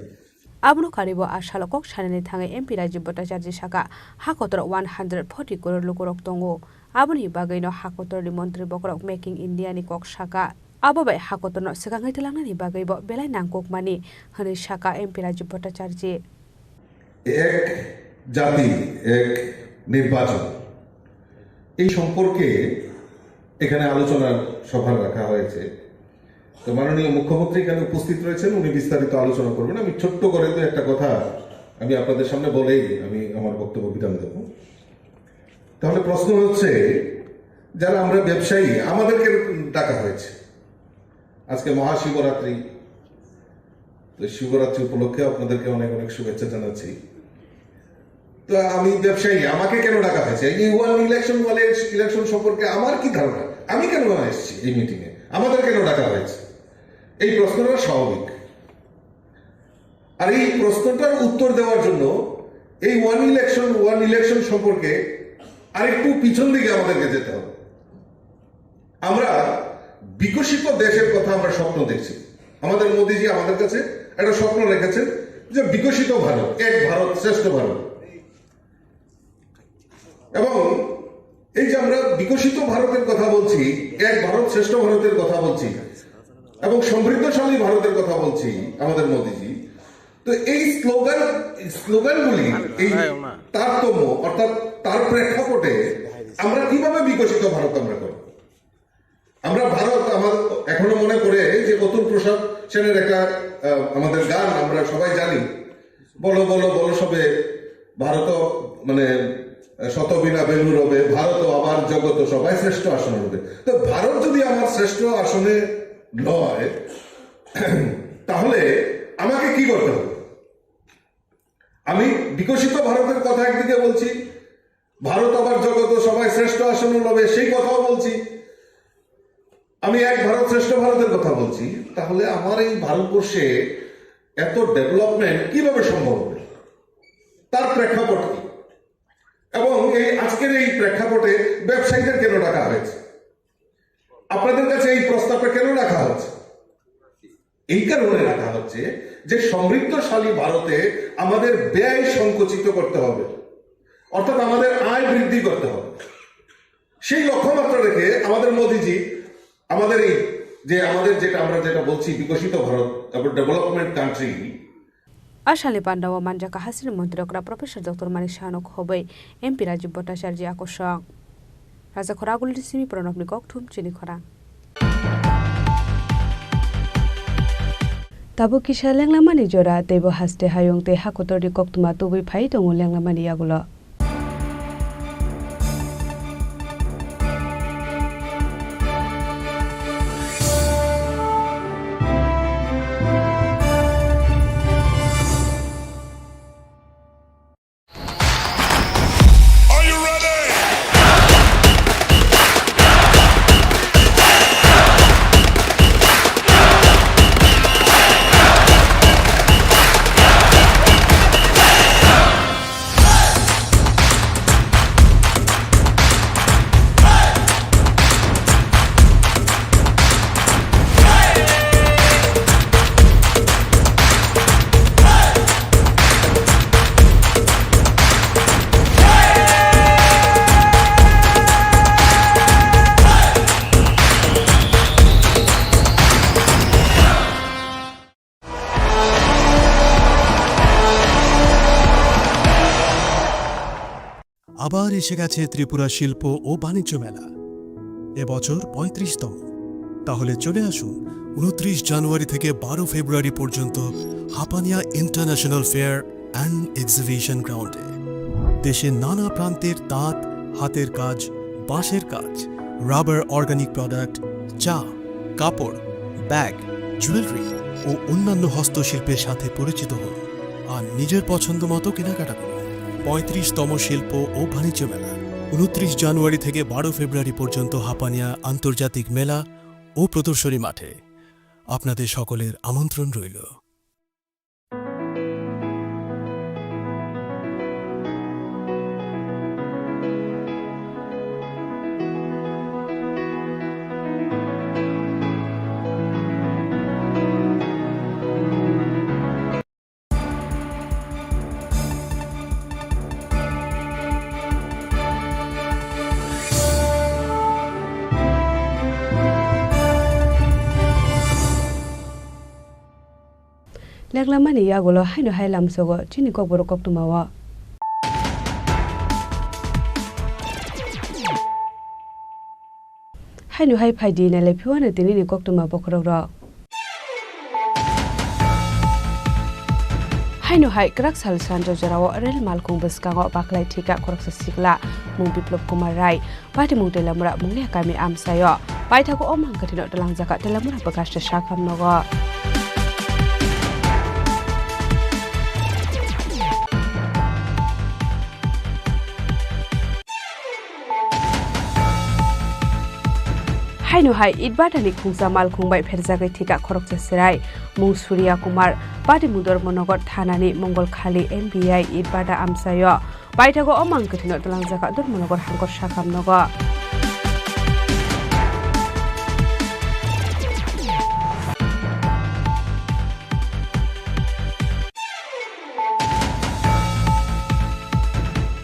Abono karwibo a salo kok sanani thangwi M P Rajiv Bhattacharjee saka, ha kotor one hundred forty crore lukurok tongo. Aboni bagwino ha kotorni montri bokhorok Making India ni kok saka. Abo bai ha kotorno swkangwi twlangnani bagwibo belai nangkukmani, hwnwi saka M P Rajiv Bhattacharjee. এক জাতি, এক নির্বাচন, এই সম্পর্কে এখানে আলোচনার সভা রাখা হয়েছে। তো মাননীয় মুখ্যমন্ত্রী এখানে উপস্থিত রয়েছেন, উনি বিস্তারিত আলোচনা করবেন। আমি ছোট্ট করে দু একটা কথা আমি আপনাদের সামনে বলেই আমি আমার বক্তব্য বিরাম দেব। তাহলে প্রশ্ন হচ্ছে, যারা আমরা ব্যবসায়ী, আমাদেরকে ডাকা হয়েছে। আজকে মহাশিবরাত্রি, তো শিবরাত্রি উপলক্ষে আপনাদেরকে অনেক অনেক শুভেচ্ছা জানাচ্ছি। তো আমি ব্যবসায়ী, আমাকে কেন ডাকা হয়েছে? এই ওয়ান ইলেকশন, ওয়ান ইলেকশন সম্পর্কে আমার কি ধারণা? আমি কেন এসেছি এই মিটিং এ? আমাদের কেন ডাকা হয়েছে? এই প্রশ্নটা স্বাভাবিক। আর এই প্রশ্নটার উত্তর দেওয়ার জন্য এই ওয়ান ইলেকশন, ওয়ান ইলেকশন সম্পর্কে আরেকটু পিছন দিকে আমাদেরকে যেতে হবে। আমরা বিকশিত দেশের কথা আমরা স্বপ্ন দেখছি। আমাদের মোদিজি আমাদের কাছে একটা স্বপ্ন রেখেছেন যে বিকশিত ভারত, এক ভারত, শ্রেষ্ঠ ভারত। এবং এই যে আমরা বিকশিত ভারতের কথা বলছি, এক ভারত শ্রেষ্ঠ ভারতের কথা বলছি, এবং সমৃদ্ধশালী ভারতের কথা বলছি আমাদের মোদিজি, তো এই স্লোগান, স্লোগানগুলি, এই তারতম্য, অর্থাৎ তার প্রেক্ষাপটে আমরা কিভাবে বিকশিত ভারত আমরা করব? আমরা ভারত আমার এখনো মনে পড়ে যে অতুল প্রসাদ সেনের একটা, আহ, আমাদের গান আমরা সবাই জানি, "বলো বলো বলো সবে ভারত, মানে, শত বীণা বেণু রবে, ভারত আবার জগত সবাই শ্রেষ্ঠ আসনে রবে।" তো ভারত যদি আমার শ্রেষ্ঠ আসনে নয়, তাহলে আমাকে কি করতে হবে? আমি বিকশিত ভারতের কথা একদিকে বলছি, ভারত আবার জগত সবাই শ্রেষ্ঠ আসনে রবে, সেই কথাও বলছি। আমি এক ভারত শ্রেষ্ঠ ভারতের কথা বলছি, তাহলে আমার এই ভারতবর্ষে এত ডেভেলপমেন্ট কিভাবে সম্ভব হবে? তার প্রেক্ষাপট কি? এবং এই আজকের এই প্রেক্ষাপটে ব্যবসায়ীদের কেন ডাকা হয়েছে? আপনাদের কাছে এই প্রস্তাবটা কেন রাখা হচ্ছে? এই কারণে রাখা হচ্ছে যে সমৃদ্ধশালী ভারতে আমাদের ব্যয় সংকুচিত করতে হবে, অর্থাৎ আমাদের আয় বৃদ্ধি করতে হবে। সেই লক্ষ্যমাত্রা রেখে আমাদের মোদিজি আমাদের এই যে আমাদের যেটা, আমরা যেটা বলছি বিকশিত ভারত, তারপর development country, A salni pandao manjakha hasini montri okra Professor Doctor Manik Saha no khobwi M P Rajiv Bhattacharya akosong. Raja khorang agulni simi pranobni kokthum chini khorang. Tabuk kisa lenglamani jora, teibo haste hayung tei hakotorni koktwma tubui phai tongo lenglamani yagulo. আবার এসে গেছে ত্রিপুরা শিল্প ও বাণিজ্য মেলা, এবছর পঁয়ত্রিশতম। তাহলে চলে আসুন ঊনত্রিশ জানুয়ারি থেকে বারো ফেব্রুয়ারি পর্যন্ত Hapania international fair and exhibition গ্রাউন্ডে। দেশের নানা প্রান্তের তাঁত, হাতের কাজ, বাঁশের কাজ, রাবার অর্গানিক প্রোডাক্ট, চা, কাপড়, ব্যাগ, জুয়েলারি ও অন্যান্য হস্তশিল্পের সাথে পরিচিত হন আর নিজের পছন্দ মতো কেনাকাটা করুন। পঁয়ত্রিশতম শিল্প ও বাণিজ্য মেলা, ঊনত্রিশ জানুয়ারি থেকে বারো ফেব্রুয়ারি পর্যন্ত হাপানিয়া আন্তর্জাতিক মেলা ও প্রদর্শনী মাঠে। আপনাদের সকলের আমন্ত্রণ রইল। Lenglamani yagulo haino hai lamsogo chini kokborok koktwmao. Haino hai phai di, nailai phiya no tini ni koktwma bokhorok rok. Haino hai kwrak sal sanjo jorao rel malkhung bwskango baklai thika khoroksa sikla mung Biplop Kumar Rai, patimung Telamura Mungliya kami amchaio. Paithago o mang kwthwino twlangjakha Telamura bwkhaste sakham nogo. Haino hai Itbata ni khungsa malkhung bai pherjagwi thika khoroksa chwrai mung Surya Kumar, patimung Dharmanagar thanani Mongol khali M B I Itbata amchaio. Paithago o mang kwthwino twlangjakha Dharmanagar hangkor sakham nogo.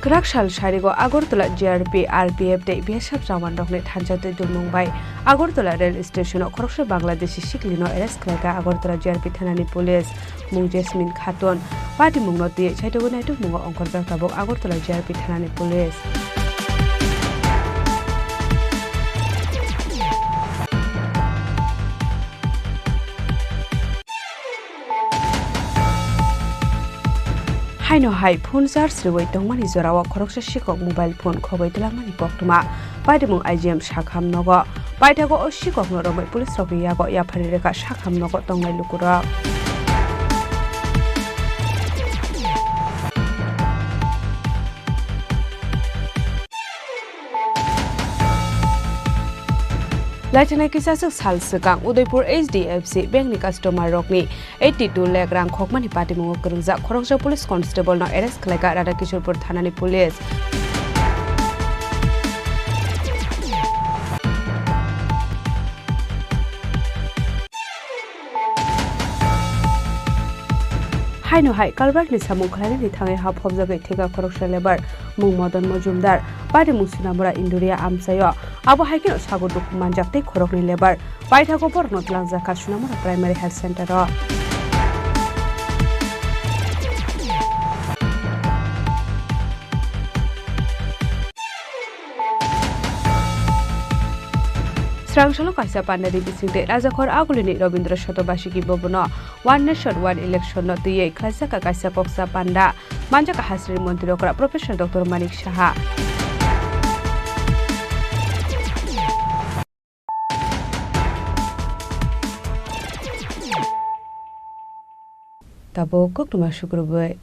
Kwrak sal sarigo Agartala G R P, R P F tei B S F jawan rokni thansa twi dulmung bai Agartala rail station o khoroksa Bangladeshi siklino arrest khlaikha Agartala G R P thanani police. Mung Jasmine Khatun. Patimungno twiwi saitugwi naitukmungo ongkhorjak tabuk Agartala G R P thanani police. Haino hai phone charge rwui tongmani jorao khoroksa sikok mobile phone khogwi twlangmani koktwma. Patimung I G M sakham nogo. Paithago o sikokno romwi police rokni yago yaphari rwkha sakham nogo tongnai lukurok. Laithana kisaswk sal swkang Udaipur H D F C Bank ni customer rokni eighty two lakh rang khokmani patimungo kwrwngjak khoroksa police constable no arrest khlaikha Radhakishorpur thanani police. Haino hai kalbarni samung khlainani thangwi ha phobjagwi thika khoroksa lebar mung Madan Majumdar, patimung Sunamura Induria amchaio. Abo hai kheno sago dukhu manjak tei khoroknwi lebar. Paithago borokno twlangjakha Sunamura Primary Health Center o. Srang salo kaisa panda ri bising tei Rajakhor Agulini Rabindra Shotobashiki Bhavan o One Nation One Election no twiwi khlaijak kaisa koksa panda manjak hasri montri okra Professor Doctor Manik Saha. Tabuk koktwma sukrubwi.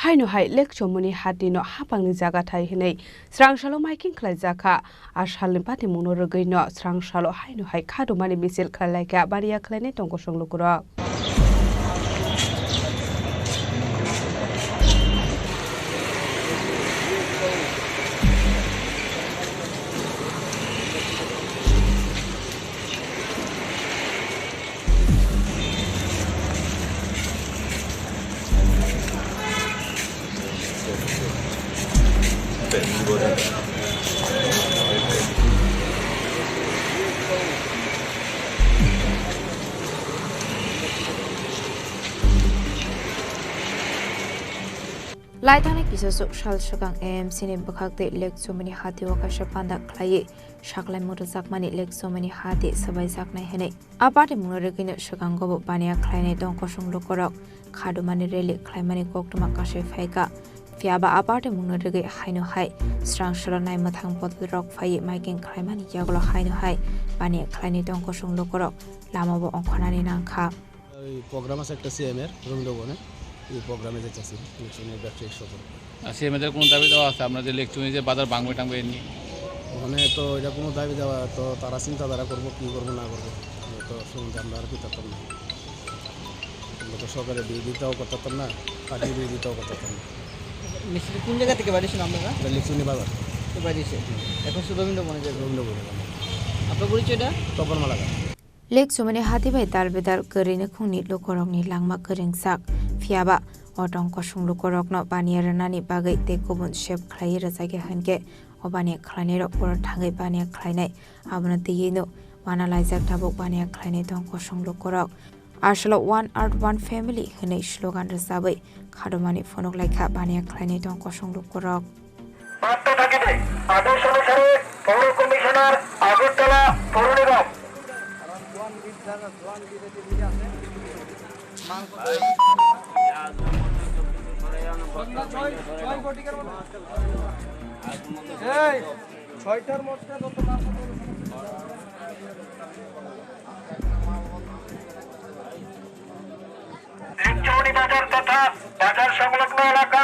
Haino hai lekchomani hatino hapangni jaga thai hinwi srang salo maiking khlaijakha. A salni patimungno rwgwino srang salo haino hai khadumani misil khlailaikha baniya khlainai tong kosong lukurok. Laithangni kisaswk sal swkang A M C ni bwkhak tei lekchomani hatio kaisa panda khlaiwi saklaimung rwjakmani lekchomani hati swbaijaknai hwnwi. A patimungno rwgwino swkango bo baniya khlainai tong kosong lukurok khadumani rally khlaimani koktwma kasui phaikha. Phiyaba a patimungno rwgwi haino hai srang salo naimwthang bodolrok phaiwi maiking khlaimani yagulo haino hai baniya khlainai tong kosong lukurok lamao ongkhornani nangkha. Ei program আছে একটা সিএম এর রবীন্দ্র ভবনে, এই প্রোগ্রামে যাইতেছি, ইলেকশনের ব্যবসায়িক সফর। আর সিএম এদের কোনো দাবি দাওয়া আছে আপনাদের ইলেকশনে যে বাজার ভাঙবে টাঙবে এমনি? ওখানে তো এটা কোনো দাবি দাওয়া তো তারা চিন্তাধারা করবো, কি করবো না করবো, এটা তো সম্বন্ধে আমরা আর কি করতাম না। আমরা তো সরকারের বিরোধিতাও করতাম না, পার্টির বিরোধিতাও করতাম না। মিছিল কোন জায়গা থেকে বাড়িয়েছেন আপনারা? এটা লিচুনি বাজার। তো বাড়িয়েছে। এখন শুধু রবীন্দ্র ভবনে যাবে। রবীন্দ্র ভবনে যাবে। আপনার পরিচয়টা? তপন Malakar. Lekchumani hati bai dal bedal kwrwi nukhungni lukurokni langma kwrwngjak. Phiyaba o tong kosong lukurokno baniya rwnani bagwi tei kubun sep khlaiwi rwjakya hwnkhe o baniya khlainairok borok thangwi baniya khlainai. Abono twiwi no uanalaijak tabuk baniya khlainai tong kosong lukurok. Aswlo One Earth One Family hwnwi slogan rwchabwi khadumani phunuk laikha baniya khlainai tong kosong lukurok. Batta thaki de, আদেশ অনুসারে পৌর কমিশনার আগরতলা পৌর নিগম। এই ছয়টার মধ্যে যত মাল লিকচৌনি বাজার তথা বাজার সংলগ্ন এলাকা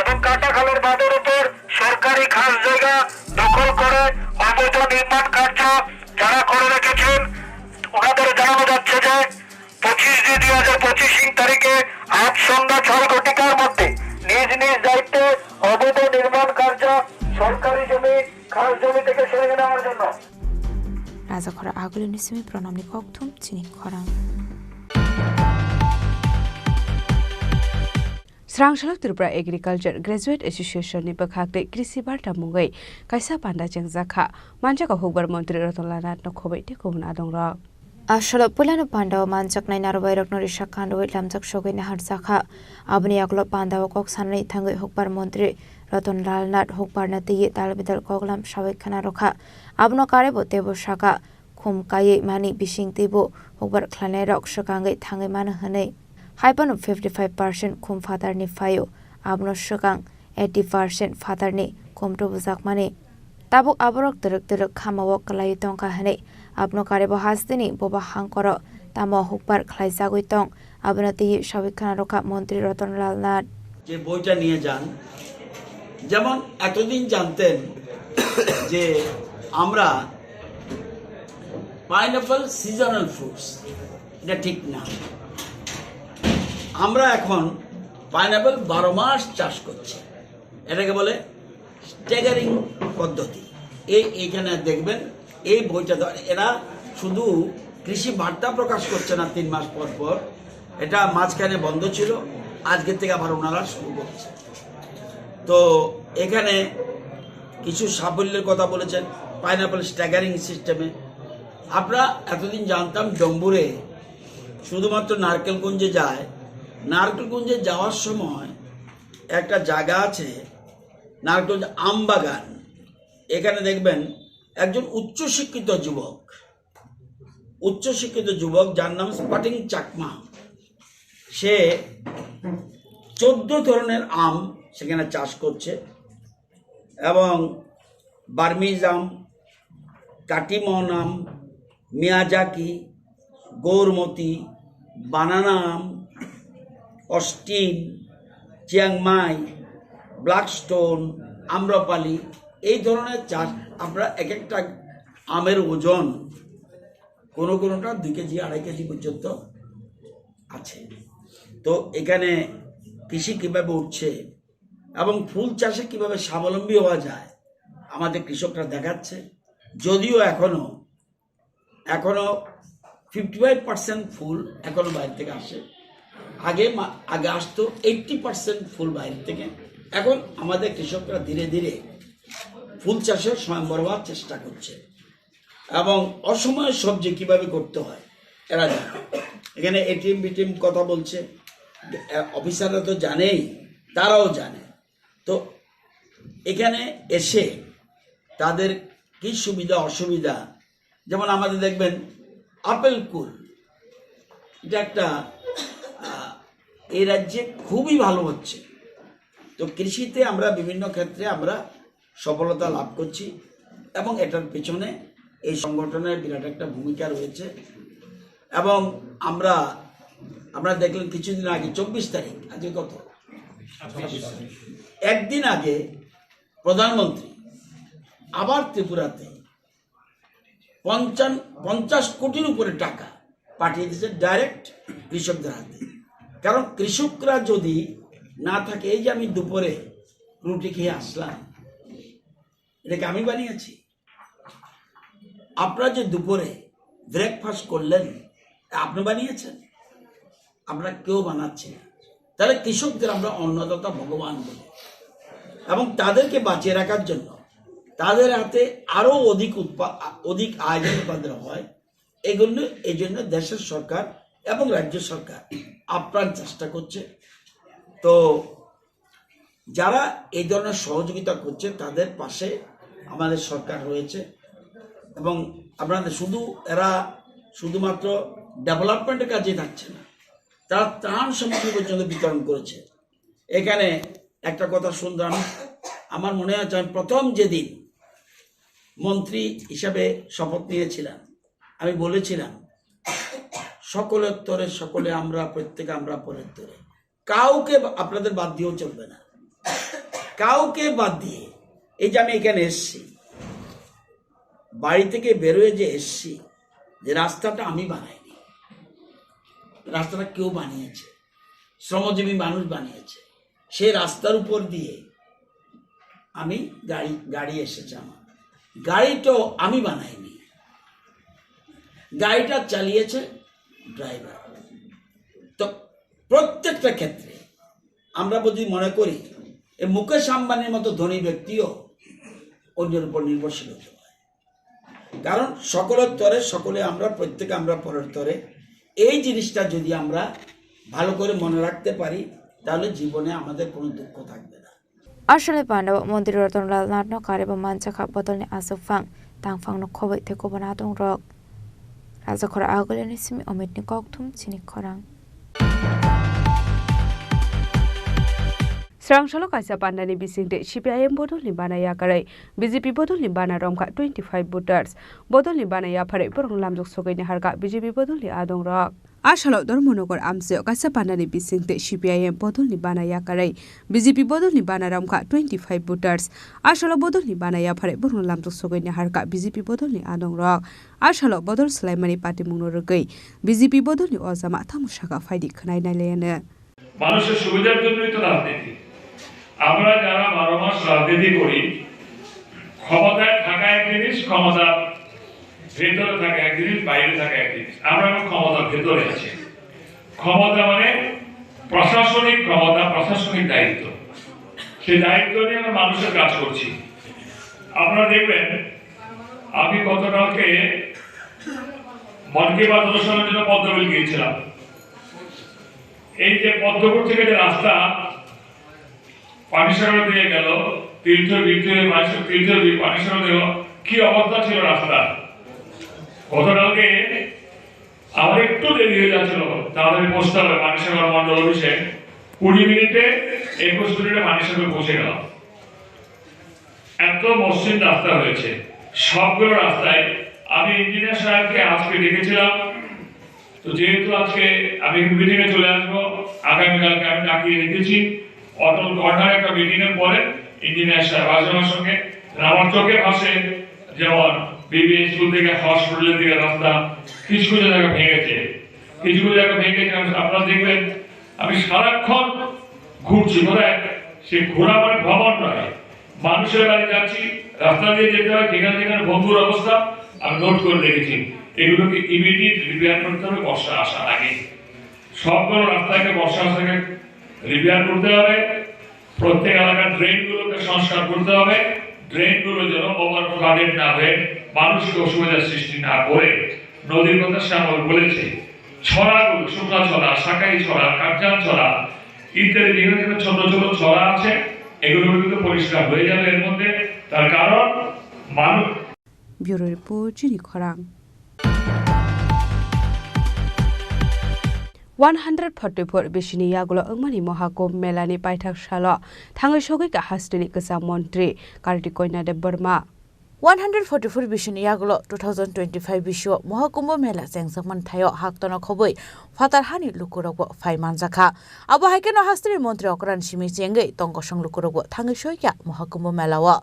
এবং কাটাখালের বাঁধের উপর সরকারি খাস জায়গা দখল করে অবৈধ নির্মাণ কার্য যারা করে রেখেছেন, ওনাদের জানানো যাচ্ছে যে পঁচিশ দুই দুই হাজার পঁচিশ ইং তারিখে আজ সন্ধ্যা ছয় ঘটিকার মধ্যে নিজ নিজ দায়িত্বে অবৈধ নির্মাণ কার্য সরকারি জমি, খাস জমি থেকে সরিয়ে নেওয়ার জন্য। Rajakhora agulini simi pranamni kokthum chini khorang. Srangsalok Tripura Agriculture Graduate Association ni bwkhak tei Krishi Barta mungwi kaisa panda chengjakha, manjago hukbar montri Ratan Lal Nath no khobwi tei kubun adongrok. Asolo puilano pandao manjaknai narwai rokno risa khandwi lamjak sogwi naharjakha. Aboni yagulo pandao kok sanani thangwi hukbar montri Ratan Lal Nath hukbarno twiwi tal bidal koklam sawi khna rwkha. Abono karebo teibo saka, khum kaiwi mani bising teibo hukbar khlainairok swkangwi thangwi mano hwnwi. Haiphano fifty five percent khum phatarni phaio, abono swkang eighty percent phatarni khum tubujakmani. Tabuk aborok twrwk twrwk khamao kwlaiwi tongkha hwnwi abono karebo hasteni boba hangkoro tamo hukbar khlaijagwi tong, abono twiwi sawi khna rwkha montri Ratan Lal Nath. যে বইটা নিয়ে যান, যেমন এতদিন জানতেন যে আমরা pineapple seasonal fruits, এটা ঠিক না। আমরা এখন পাইনঅ্যাপল বারো মাস চাষ করছি, এটাকে বলে স্ট্যাগারিং পদ্ধতি। এই এখানে দেখবেন, এই বইটা দেওয়া, এরা শুধু কৃষি বার্তা প্রকাশ করছে না তিন মাস পর পর, এটা মাঝখানে বন্ধ ছিল, আজকে থেকে আবার ওনারা শুরু করছে। তো এখানে কিছু সাফল্যের কথা বলেছেন পাইনঅ্যাপল স্ট্যাগারিং সিস্টেমে। আপনারা এতদিন জানতাম ডম্বুরে শুধুমাত্র নারকেলগঞ্জে যায়, নারকেলগঞ্জে যাওয়ার সময় একটা জায়গা আছে নারকেলগঞ্জ আম বাগান, এখানে দেখবেন একজন উচ্চশিক্ষিত যুবক, উচ্চশিক্ষিত যুবক যার নাম স্পাটিং চাকমা, সে চোদ্দ ধরনের আম সেখানে চাষ করছে এবং বার্মিজ আম, কাটিমন আম, মিয়াজাকি, গৌরমতি, বানানা আম, অস্টিন, চিয়াংমাই, ব্ল্যাকস্টোন, আম্রপালি, এই ধরনের চাষ। আপনারা এক একটা আমের ওজন কোনো কোনোটা দুই কেজি, আড়াই কেজি পর্যন্ত আছে। তো এখানে কৃষি কিভাবে উঠছে এবং ফুল চাষে কিভাবে স্বাবলম্বী হওয়া যায়, আমাদের কৃষকরা দেখাচ্ছে। যদিও এখনো, এখনো ফিফটি ফাইভ পার্সেন্ট ফুল এখনো বাইরে থেকে আসে। আগে মা-, আগে আসতো এইট্টি পার্সেন্ট ফুল বাইরে থেকে। এখন আমাদের কৃষকরা ধীরে ধীরে ফুল চাষে স্বয়ংবর হওয়ার চেষ্টা করছে এবং অসময়ে সবজি কিভাবে করতে হয় এরা জানে। এখানে এটিএম বিটিএম কথা বলছে, অফিসাররা তো জানেই, তারাও জানে। তো এখানে এসে তাদের কি সুবিধা অসুবিধা, যেমন আমাদের দেখবেন আপেল কুল, এটা একটা, আহ, এই রাজ্যে খুবই ভালো হচ্ছে। তো কৃষিতে আমরা বিভিন্ন ক্ষেত্রে আমরা সফলতা লাভ করছি এবং এটার পেছনে এই সংগঠনের বিরাট একটা ভূমিকা রয়েছে। এবং আমরা, আমরা দেখলেন কিছুদিন আগে, চব্বিশ তারিখ, আজকে কত? একদিন আগে প্রধানমন্ত্রী আবার ত্রিপুরাতে পঞ্চাশ, পঞ্চাশ কোটির উপরে টাকা পাঠিয়ে দিয়েছে ডাইরেক্ট কৃষকদের হাতে। কারণ কৃষকরা যদি না থাকে, এই যে আমি দুপুরে রুটি খেয়ে আসলাম, এটা কি আমি বানিয়েছি? আপনারা যে দুপুরে ব্রেকফাস্ট করলেন, আপনি বানিয়েছেন? আমরা কেউ বানাচ্ছি না। তাহলে কৃষকদের আমরা অন্নদাতা ভগবান বলি এবং তাদেরকে বাঁচিয়ে রাখার জন্য তাদের হাতে আরো অধিক উৎপা-, অধিক আয় যেন তাদের হয়, এই জন্য, এই জন্য দেশের সরকার এবং রাজ্য সরকার আপ্রাণ চেষ্টা করছে। তো যারা এই ধরনের সহযোগিতা করছে, তাদের পাশে আমাদের সরকার রয়েছে। এবং আপনাদের শুধু, এরা শুধুমাত্র ডেভেলপমেন্টের কাজে থাকছে না, তারা ত্রাণ সামগ্রী পর্যন্ত বিতরণ করেছে। এখানে একটা কথা শুনলাম, আমার মনে আছে, আমি প্রথম যেদিন মন্ত্রী হিসাবে শপথ নিয়েছিলাম, আমি বলেছিলাম, "সকলের তরে সকলে আমরা, প্রত্যেকে আমরা পরের তরে।" কাউকে বা-, আপনাদের বাদ দিয়েও চলবে না, কাউকে বাদ দিয়ে। এই যে আমি এখানে এসছি, বাড়ি থেকে বেরোয় যে এসছি, যে রাস্তাটা আমি বানাইনি, রাস্তাটা কেউ বানিয়েছে, শ্রমজীবী মানুষ বানিয়েছে। সেই রাস্তার উপর দিয়ে আমি গাড়ি, গাড়ি এসেছে আমার, গাড়িটাও আমি বানাইনি, গাড়িটা চালিয়েছে ড্রাইভার। তো প্রত্যেকটা ক্ষেত্রে আমরা যদি মনে করি, এই মুকেশ আম্বানির মতো ধনী ব্যক্তিও অন্যের উপর নির্ভরশীল হতে পারে, কারণ সকলের তরে সকলে আমরা, প্রত্যেকে আমরা পরের তরে। এই জিনিসটা যদি আমরা ভালো করে মনে রাখতে পারি, তাহলে জীবনে আমাদের কোনো দুঃখ থাকবে না। Aswkni pandao Montri Ratanlal Nathno karibo manjakha bodolni aswk phang tangphangno khoboi tei kubun adongrok. Rajakhor Agulini simi Omitni kokthum chini khorang. Srangsalo kaisa pandani bisingtwi C P I M bodolni bana yakarwi B J P bodolni bana romkha twenty five voters. Bodolni bana yapharwi borokno lamjak sogwi naharkha B J P bodolni adongrok. Asalo Dharmanagar amchaio kaisa pandani bisingtwi C P I M bodolni bana yakarwi B J P bodolni bana romkha twenty five voters. Asalo bodolni bana yapharwi borokno lamjak sogwi naharkha B J P bodolni adongrok. Asalo bodol swlaimani patimungno rwgwi B J P bodolni ojama tamo saka phaidi khwnai nailayano. মানুষের সুবিধার জন্যই তো রাজনীতি। আমরা যারা বারো মাস রাজনীতি করি, ক্ষমতায় থাকা এক জিনিস, ক্ষমতার ভেতরে থাকা এক জিনিস, বাইরে থাকা এক জিনিস। আমরা এখন ক্ষমতার ভেতরে আছি। ক্ষমতা মানে প্রশাসনিক ক্ষমতা, প্রশাসনিক দায়িত্ব। সেই দায়িত্ব নিয়ে আমরা মানুষের কাজ করছি। আপনারা দেখবেন, আমি গতকালকে মন কি বাত অনুষ্ঠানের জন্য পদ্মবিল গিয়েছিলাম। এই যে পদ্মপুর থেকে যে রাস্তা পানিসাগর দিয়ে গেল, তীর্থ বৃদ্ধি হয়ে পানিসাগর, তীর্থ দিয়ে পানিসাগর গেল, কি অবস্থা ছিল রাস্তা? গতকালকে আমার একটু দেরি হয়ে যাচ্ছিল, তাড়াতাড়ি পৌঁছতে হবে পানিসাগর মন্ডল অফিসে। কুড়ি মিনিটে, একুশ মিনিটে পানিসাগর পৌঁছে গেলাম। এত মসৃণ রাস্তা হয়েছে, সবগুলো রাস্তায়। আমি ইঞ্জিনিয়ার সাহেবকে আজকে ডেকেছিলাম, তো যেহেতু আজকে আমি মিটিং এ চলে আসবো, আগামীকালকে আমি ডাকিয়ে রেখেছি। অটল কর্নার একটা মিটিং এর পরে ইঞ্জিনিয়ার সাহেব আসবেন আমার সঙ্গে। আর আমার চোখে ভাসে যেমন বিবিএ স্কুল থেকে হসপিটালের দিকে রাস্তা, কিছু কিছু জায়গা ভেঙেছে, কিছু কিছু জায়গা ভেঙেছে। আমি, আপনারা দেখবেন, আমি সারাক্ষণ ঘুরছি, কোথায়? সে ঘোরা মানে ভ্রমণ নয়, মানুষের বাড়ি যাচ্ছি, রাস্তা দিয়ে যেতে হয়, যেখানে যেখানে ভঙ্গুর অবস্থা আমি নোট করে রেখেছি। এগুলোকে ইমিডিয়েট রিপেয়ার করতে হবে বর্ষা আসার আগে। সবগুলো রাস্তাকে বর্ষা আসার আগে রিপেয়ার করতে হবে। প্রত্যেক এলাকার ড্রেনগুলোকে সংস্কার করতে হবে। ড্রেনগুলো যেন ওভার ফ্লাডেড না হয়ে মানুষকে অসুবিধার সৃষ্টি না করে। নদীর কথা শ্যামল বলেছে, ছড়াগুলো, শুকনা ছড়া, সাকাই ছড়া, কাঞ্চান ছড়া ইত্যাদি বিভিন্ন বিভিন্ন ছোট ছোট ছড়া আছে, এগুলো কিন্তু পরিষ্কার হয়ে যাবে এর মধ্যে। তার কারণ মানুষ Bureau Report, Chini Khorang. One hundred forty-four bisini yagulo wngmani Mohakumbh Melani paithak salo thangwi sogwi kha hasteni kwcham montri Kartik Konya Debbarma. One hundred forty-four bisini yagulo two thousand twenty-five bisio Mohakumbh Mela chengjakmani thaio haktono khobwi phatar hani lukurokbo phai manjakha. Abo hai kheno hasteni montri okran simi chengwi tongkosong lukurokbo thangwi soi kha Mohakumbh Melao.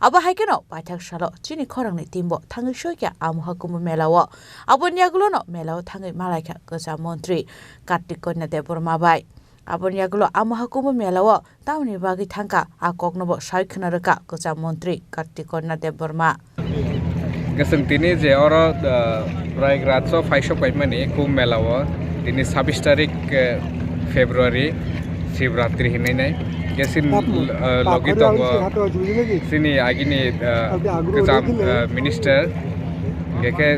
Abo hai kheno paithak salo chini khorangni teambo thangwi soi kha a Mohakumbh Melao. Aboni yagulono Melao thangwi malaikha kwcham montri Kartik Konya Debbarma bai. Aboni yagulo a Mohakumbh Melao tamoni bagwi thangkha, a koknobo sai khwna rwkha kwcham montri Kartik Konya Debbarma. Hwnkhe chwng tini je oro, ah, Prayagraj o phaisok paimani Kumbh Mela o, tini sabbish tarik, eh, February, Shivratri hinwi nai. Hwnkhe chini, ah, logi tongo chini agini, ah, kwcham, ah, minister. Hwnkhe khe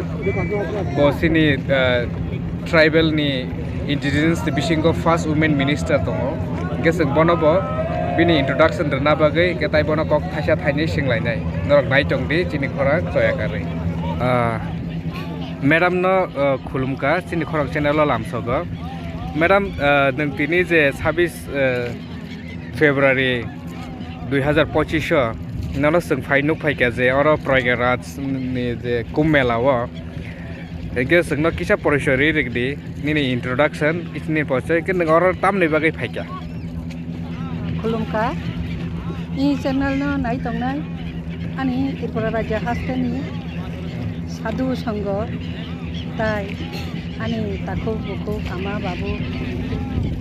bo chini, ah, tribal ni indigenous ni bisingo first women minister tongo. Hwnkhe chwng bono bo Bini introduction rwna bagwi hwnkhe tei bono kok thaisa thainwi swnglainai. Norok nai tong di chini khorang choya karwi. Ah, madam no, ah, khulumkha chini khorang channel o lamsogo. Madam, ah, nwng tini je sabis, ah, February dui hazar pochish o nono chwng phai nuk phaikha je oro Prayagraj ni je Kumbh Mela o. Hwnkhe chwngno kisa porichoi rwi rwdi, nini introduction, nini porichoi, hwnkhe nwng oro tamni bagwi phaikha? Khulumkha, i channel no nai tongnai ani Tripura Rajya hasteni sadhu songho tai ani takhuk bukhuk ama babu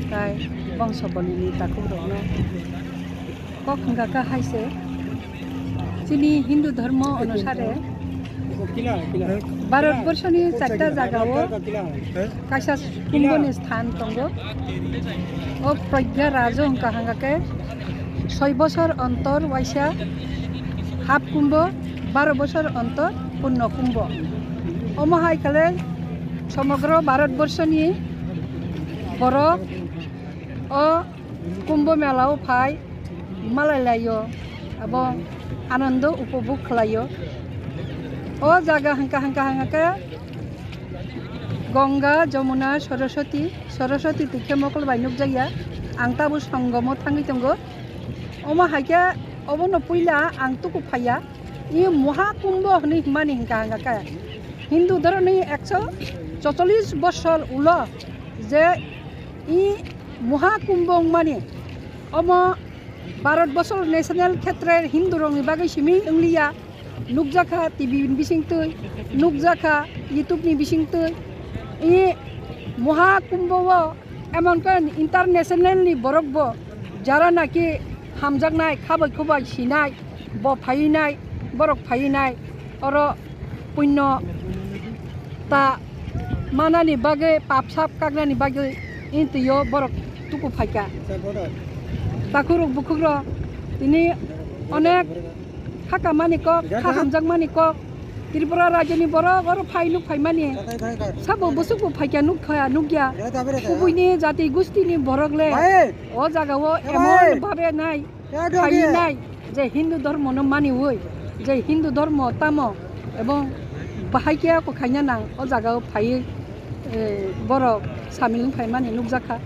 tai bongso bolini takhuk rokno kok hwnkha kha hai se. Chini Hindu dhormo onusare Bharat borshoni charta jagao kaisa kumbhoni sthan tongo. O Prayagraj o hwnkha hwnkha khe soi bosor ontor waisa half kumbho, baro bosor ontor purno kumbho. Omo hai khe le somogro Bharat borshoni borok o Kumbh Mela o phai malai laio, abo anando upobhog khlaio. O jaga hwnkha hwnkha hwnkha khe Ganga, Jamuna, Saraswati, Saraswati twi khe mokol bai nukjakya. Ang tabuk songomo thangwi tongo. Omo hai khe obono puila ang tuku phaiya. I Mahakumbho hwnwi hwnmani hwnkha hwnkha khe Hindu dhoromni ekso chocholish bosor ulo je i Mahakumbho wngmani, omo Bharat bosor national khetre Hindu rokni bagwi simi wngliya, nukjakha T V ni bisingtwi, nukjakha YouTube ni bisingtwi. I Mahakumbho o emon khe international ni borok bo jara naki hamjaknai, khabai khubai sinai, bo phaiwi nai, borok phaiwi nai, oro punyo ta manani bagwi, pap sap kaknani bagwi, in twiyo borok tuku phaikha. Takhurok bukhukrok tini onek kha kamani kok, kha hamjakmani kok. Tripura rajyoni borok oro phai nuk phaimani. Sabo bwswkbo phaikha nuk kha, nukya. Kubuini jati gustini borok le o jagao emon bhabe nai. Khainai je Hindu dhormono maniwi, je Hindu dhormo tamo ebong bahai khe ako khaina nang o jagao phaiwi, eh, borok samil wng phaimani nukjakha.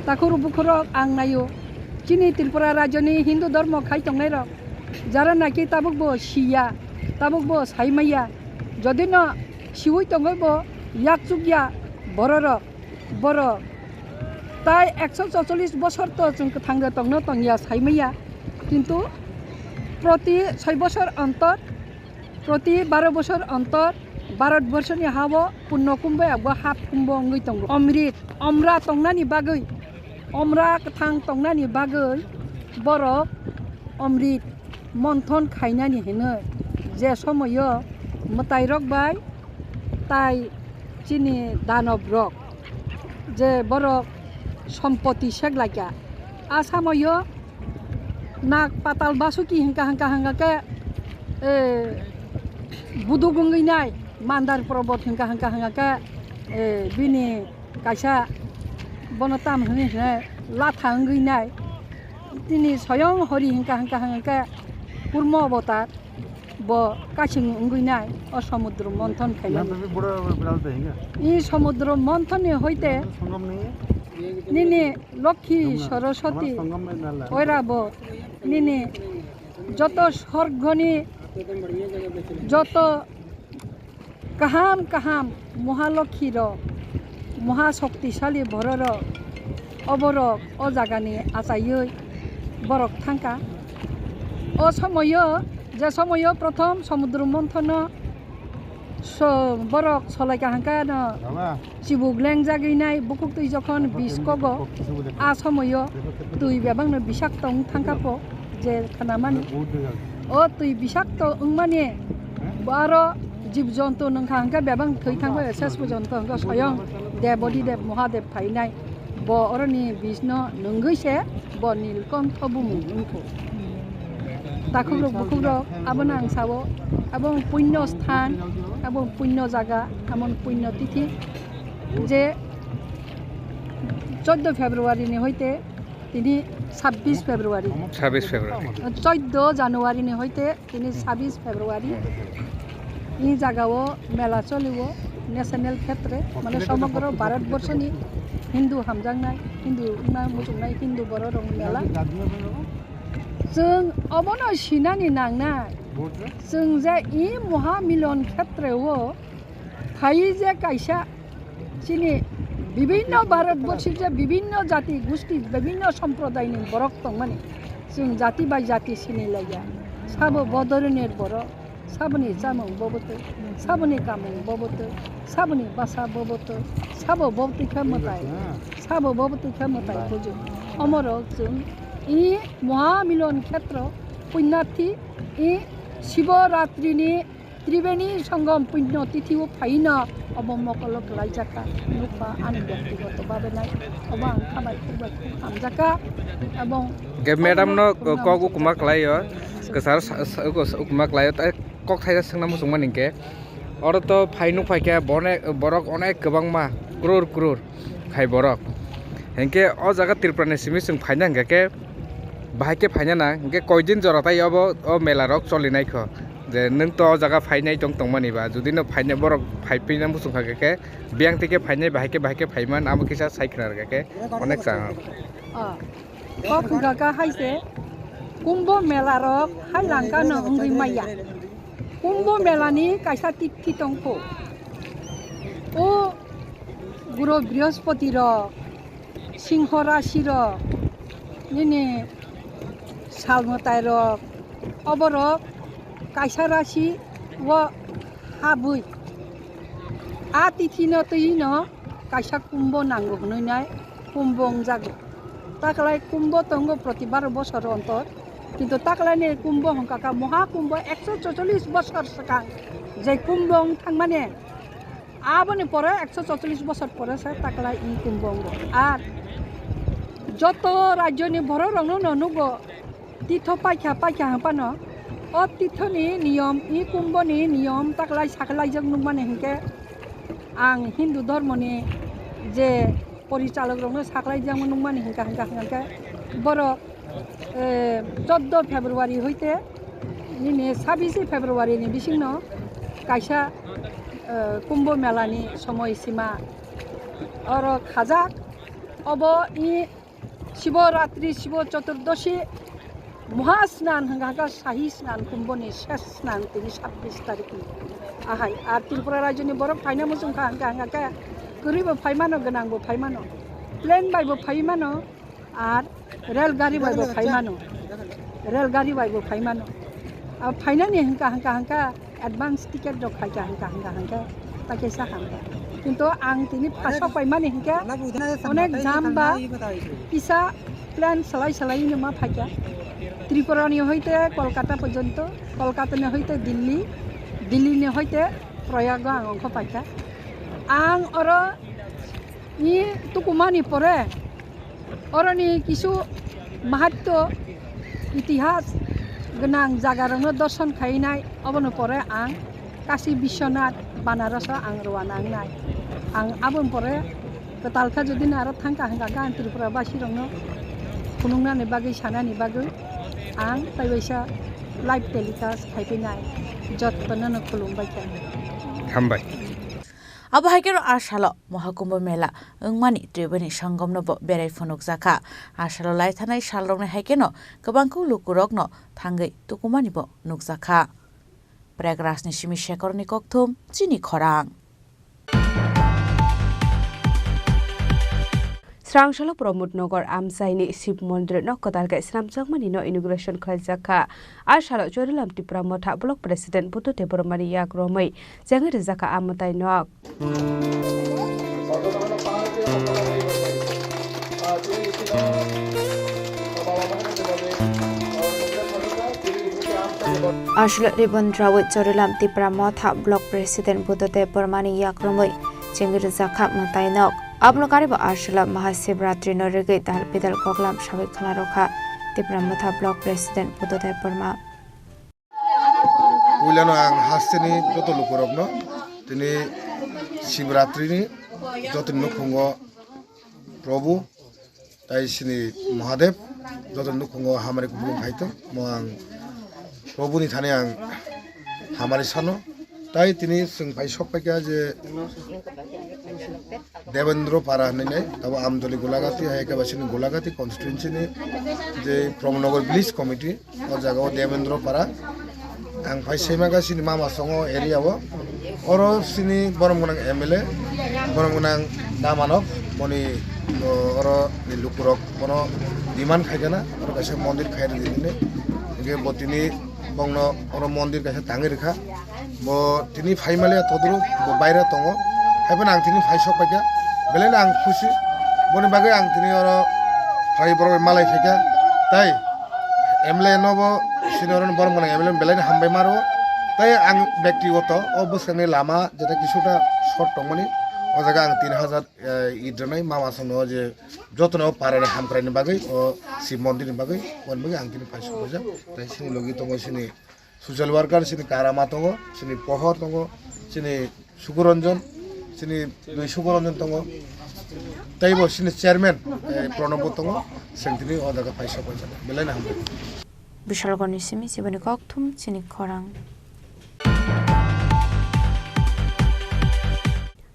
Takhurok bukhukrok ang naio, chini Tripura rajyoni Hindu dhormo khai tongnairok jara naki tabukbo siya, tabukbo saimaya, jodino siwi tongwibo yakchukya bororok. Borok tai ekso chocholish bosor to chwng kwthang de tongno tongya saimaya, kintu proti soi bosor ontor, proti baro bosor ontor Bharat borshoni hao punno kumbho abo half kumbho wngwi tongo. Omrit, omra tongnani bagwi, omra kwthang tongnani bagwi borok omrit monthon khainani hinwi je somoyo mwtairok bai tai chini danob rok je borok sompoti seklaikha, a samoyo nak patal basuki hwnkha hwnkha hwnkha khe, eh, buduk wngwi nai, mandar probot hwnkha hwnkha hwnkha khe, eh, bini kaisa bono tam hwnwi hwnwi latha wngwi nai. Tini soyong hori hwnkha hwnkha hwnkha khe kurmo avatar. Bo kasing wngwi nai o somudro monthon khaimani. I somudro monthon ni hoite nini Lokhi Soroswati oira bo nini joto sorgoni joto kaham kaham Mahalokhi rok, Mahashoktisali bororok, oborok o jagani achaiwi borok thangkha. O somoyo, je somoyo prothom somudro monthono so-, borok solaikha hwnkhe no chibuk lengjagwi nai bukuktwi jokhon bis kogo, a somoyo twi bebakno bisakto wng thangkha po. Je khanamani o twi bisakto wngmani, bo aro jib jonto nungkha hwnkhe bebak thwi thangbai, ses porjonto hwnkhe soyong Debodideb Mohadeb phainai, bo oroni bisno nungwi se bo Nilkontho bumung wngkhu. Takhukrok bukhukrok abono ang sao, abo wng punyo sthan, abo wng punyo jaga, abo wng punyo tithi, je choddo February ni hoite Tini sabbish February. Sabbish February. Chauddho January ni hoite tini sabbish February. Ni jaga o mela choli o national khetre, mane somogro Bharat borsho ni Hindu hamjaknai, Hindu wngna muchungnai Hindu borok rok ni mela. Chwng obono sinani nangnai. Chwng je i Mohamilon khetre o phai je kaisa chini bibhinno Bharat borsi je bibhinno jati gusti, bibhinno somprodai ni borok tongmani. Chwng jati bai jati sini laiya. Sabo bodoriner borok. Saboni chamung bo bwtwi, saboni kamung bo bwtwi, saboni bwsa bo bwtwi, sabo bo bwtwi khe mwtai, sabo bo bwtwi khe mwtai bujo. Omorok chwng i Mohamilon khetro punyarthi i Shibo Ratri ni Tribeni Songom punyo tithi o phaino obo mokolo kwlaijak kha. Nukha ani byaktigoto babe nai obo ang khabai khukbai khuk hamjak kha. Ebong Ge madam no kok ukuma kwlaio. Kwchar sa-, sa-, ukuma kwlaio. Kok thaisa swngna muchungmani hinkhe, oro to phai nuk phaikha, bone-, borok onek kwbangma, crore crore khai borok. Hinkhe o jaga Tripura ni simi chwng phaina hinkhe khe, bahai khe phaina nang, hinkhe koidin jora tai obo, o mela rok choli naikho. Je nwng to o jaga phainai tong tongmani ba, jodi no phainai borok phai pina muchung kha khe, biyang twi khe phainai, bahai khe, bahai khe phaiman, amo kisa sai khna rwkha khe, onek chang. Ah. Kok hwnkha kha hai se, Kumbho mela rok hai langka no wngwi maya. Kumbho mela ni kaisa tikthi tongkho. O guro Brihaspati rok, Singho rasi rok, nini sal mwtai rok, oborok kaisa rasi o habwi a tithi no twi no kaisa Kumbho nango hwnwi nai Kumbho wngjago. Taklai Kumbho tongo proti baro bosor ontor, kintu taklai ni Kumbho hwnkha kha Moha Kumbho ekso chocholish bosor swkang je Kumbho wng thangmani, aboni pore ekso chocholish bosor pore se taklai i Kumbho wngo. Ar joto rajyo ni borok rok no nugo, titho paikha paikha hwnphano o tithoni niyom, i Kumbhoni niyom taklai saklaijak nukmani hinkhe ang Hindu dhormoni je porichalok rokno saklaijakma nukmani hinkha hinkha hinkhe borok, eh, chauddho February hoite nini sabbish February ni bisingno kaisa, eh, Kumbho Mela ni somoi sima oro khajak. Obo i Shibo Ratri, Shibo Choturdoshi, Moha Snan hwnkha kha Sahi Snan Kumbho ni ses snan tini sabbish tarik ni. Ahai, ar Tripura rajyo ni borok phaina muchung kha hwnkha hwnkha khe kwrwi bo phai mano, gwnang bo phai mano, plane bai bo phai mano, ar rel gari bai bo phai mano, rel gari bai bo phai mano. A phainani hwnkha hwnkha hwnkha advance ticket rok khaikha hwnkha hwnkha hwnkha, ta khe sa hwnkha. Kintu ang tini phasok paimani hwnkha, onek jam ba kisa plan salai salai no ma phaikha. Tripura ni hoite Kolkata porjonto, Kolkata ni hoite Delhi, Delhi ni hoite Prayago ang ongkho paikha. Ang oro ni tukumani pore Oroni kisu mahatto itihas gwnang jagarokno dorson khainai, obono pore ang Kashi Biswanath Banaroso ang rwna wngnai. Ang aboni pore kwtal kha jodi no aro thangkha hwnkha khe ang Tripura basirokno phunuknani bagwi, sanani bagwi ang taibaisa live telecast khaiphinai. Jotono no khulumbai kha. Hambai. Abo hai kheno a salo Mohakumbho Mela wngmani Tribeni Songomno bo berai phunukjakha. A salo lai thanai salrokni hai kheno kwbangkuk lukurokno thangwi tukumani bo nukjakha. Prayagrajni simi Shekhorni kokthum, chini khorang. Srang salo Pramod Nagar amchaini Shiv Mondir no kwtal khe swnamjakmani no inauguration khlaijak kha. A salo Chorilam Tipra Motha Block President Buddha Debbarmani yak romwi chengwi rijak kha a mwtai nok. Aswk ribon rawi Chorilam Tipra Motha Block President Buddhadev Bormani yak romwi chengwi rijak kha mwtai nok. Abono karibo aswk Mahashivratri no rigwi dal bidal koklam sawi khwlarokha Tipra Motha Block President Buddhadev Borma. Puilano ang hasteni joto lukurokno tini Shivratrini jotoni nukhungo Prabhu Tai sini Mahadev, joto nukhungo hamari kupulung khaito, mo ang Probuni thani ang hamari sano. Tai tini chwng phai sok paikha je Devendra Para hinwi nai, tabo Amdoli Golagati, hai eke ba sini Golagati constituency ni je Pramnagar village committee, o jaga o Devendra Para. Ang phai saimaga sini mama songo area o. Oro sini borom gwnang M L A, borom gwnang Damanok, boni, o, oro ni lukurok bono demand khaikha na, oro kaisa mondir khai rwdi hinwi. Hingke bo tini bongno oro mondir kaisa tangwi rwkha. Bo tini phai maliya todoro, bo baire tongo. Haiphano ang tini phai sok paikha, belai no ang khusi. Boni bagwi ang tini oro phai borok bai malai phaikha. Tai M L A no bo sini oro borom gwnang M L A no belai no hambai ma rwo. Tai ang bektigoto o bwskangni lama jeta kisuta short tongmani, o jaga ang tin hajar, eh, id rwnai mama songno je jotono parani hamkraini bagwi, o Shiv mondirni bagwi, boni bagwi ang tini phai sok paijak. Tai sini logi tongo sini social worker, sini Karama tongo, sini Pohor tongo, sini Sukuranjan, sini dui Sukuranjan tongo, teibo sini chairman, eh, Pranab bo tongo, sengtini o jaga phai sok paijak, belai no hambai. Bishalgarhni simi chiboni kokthum chini khorang.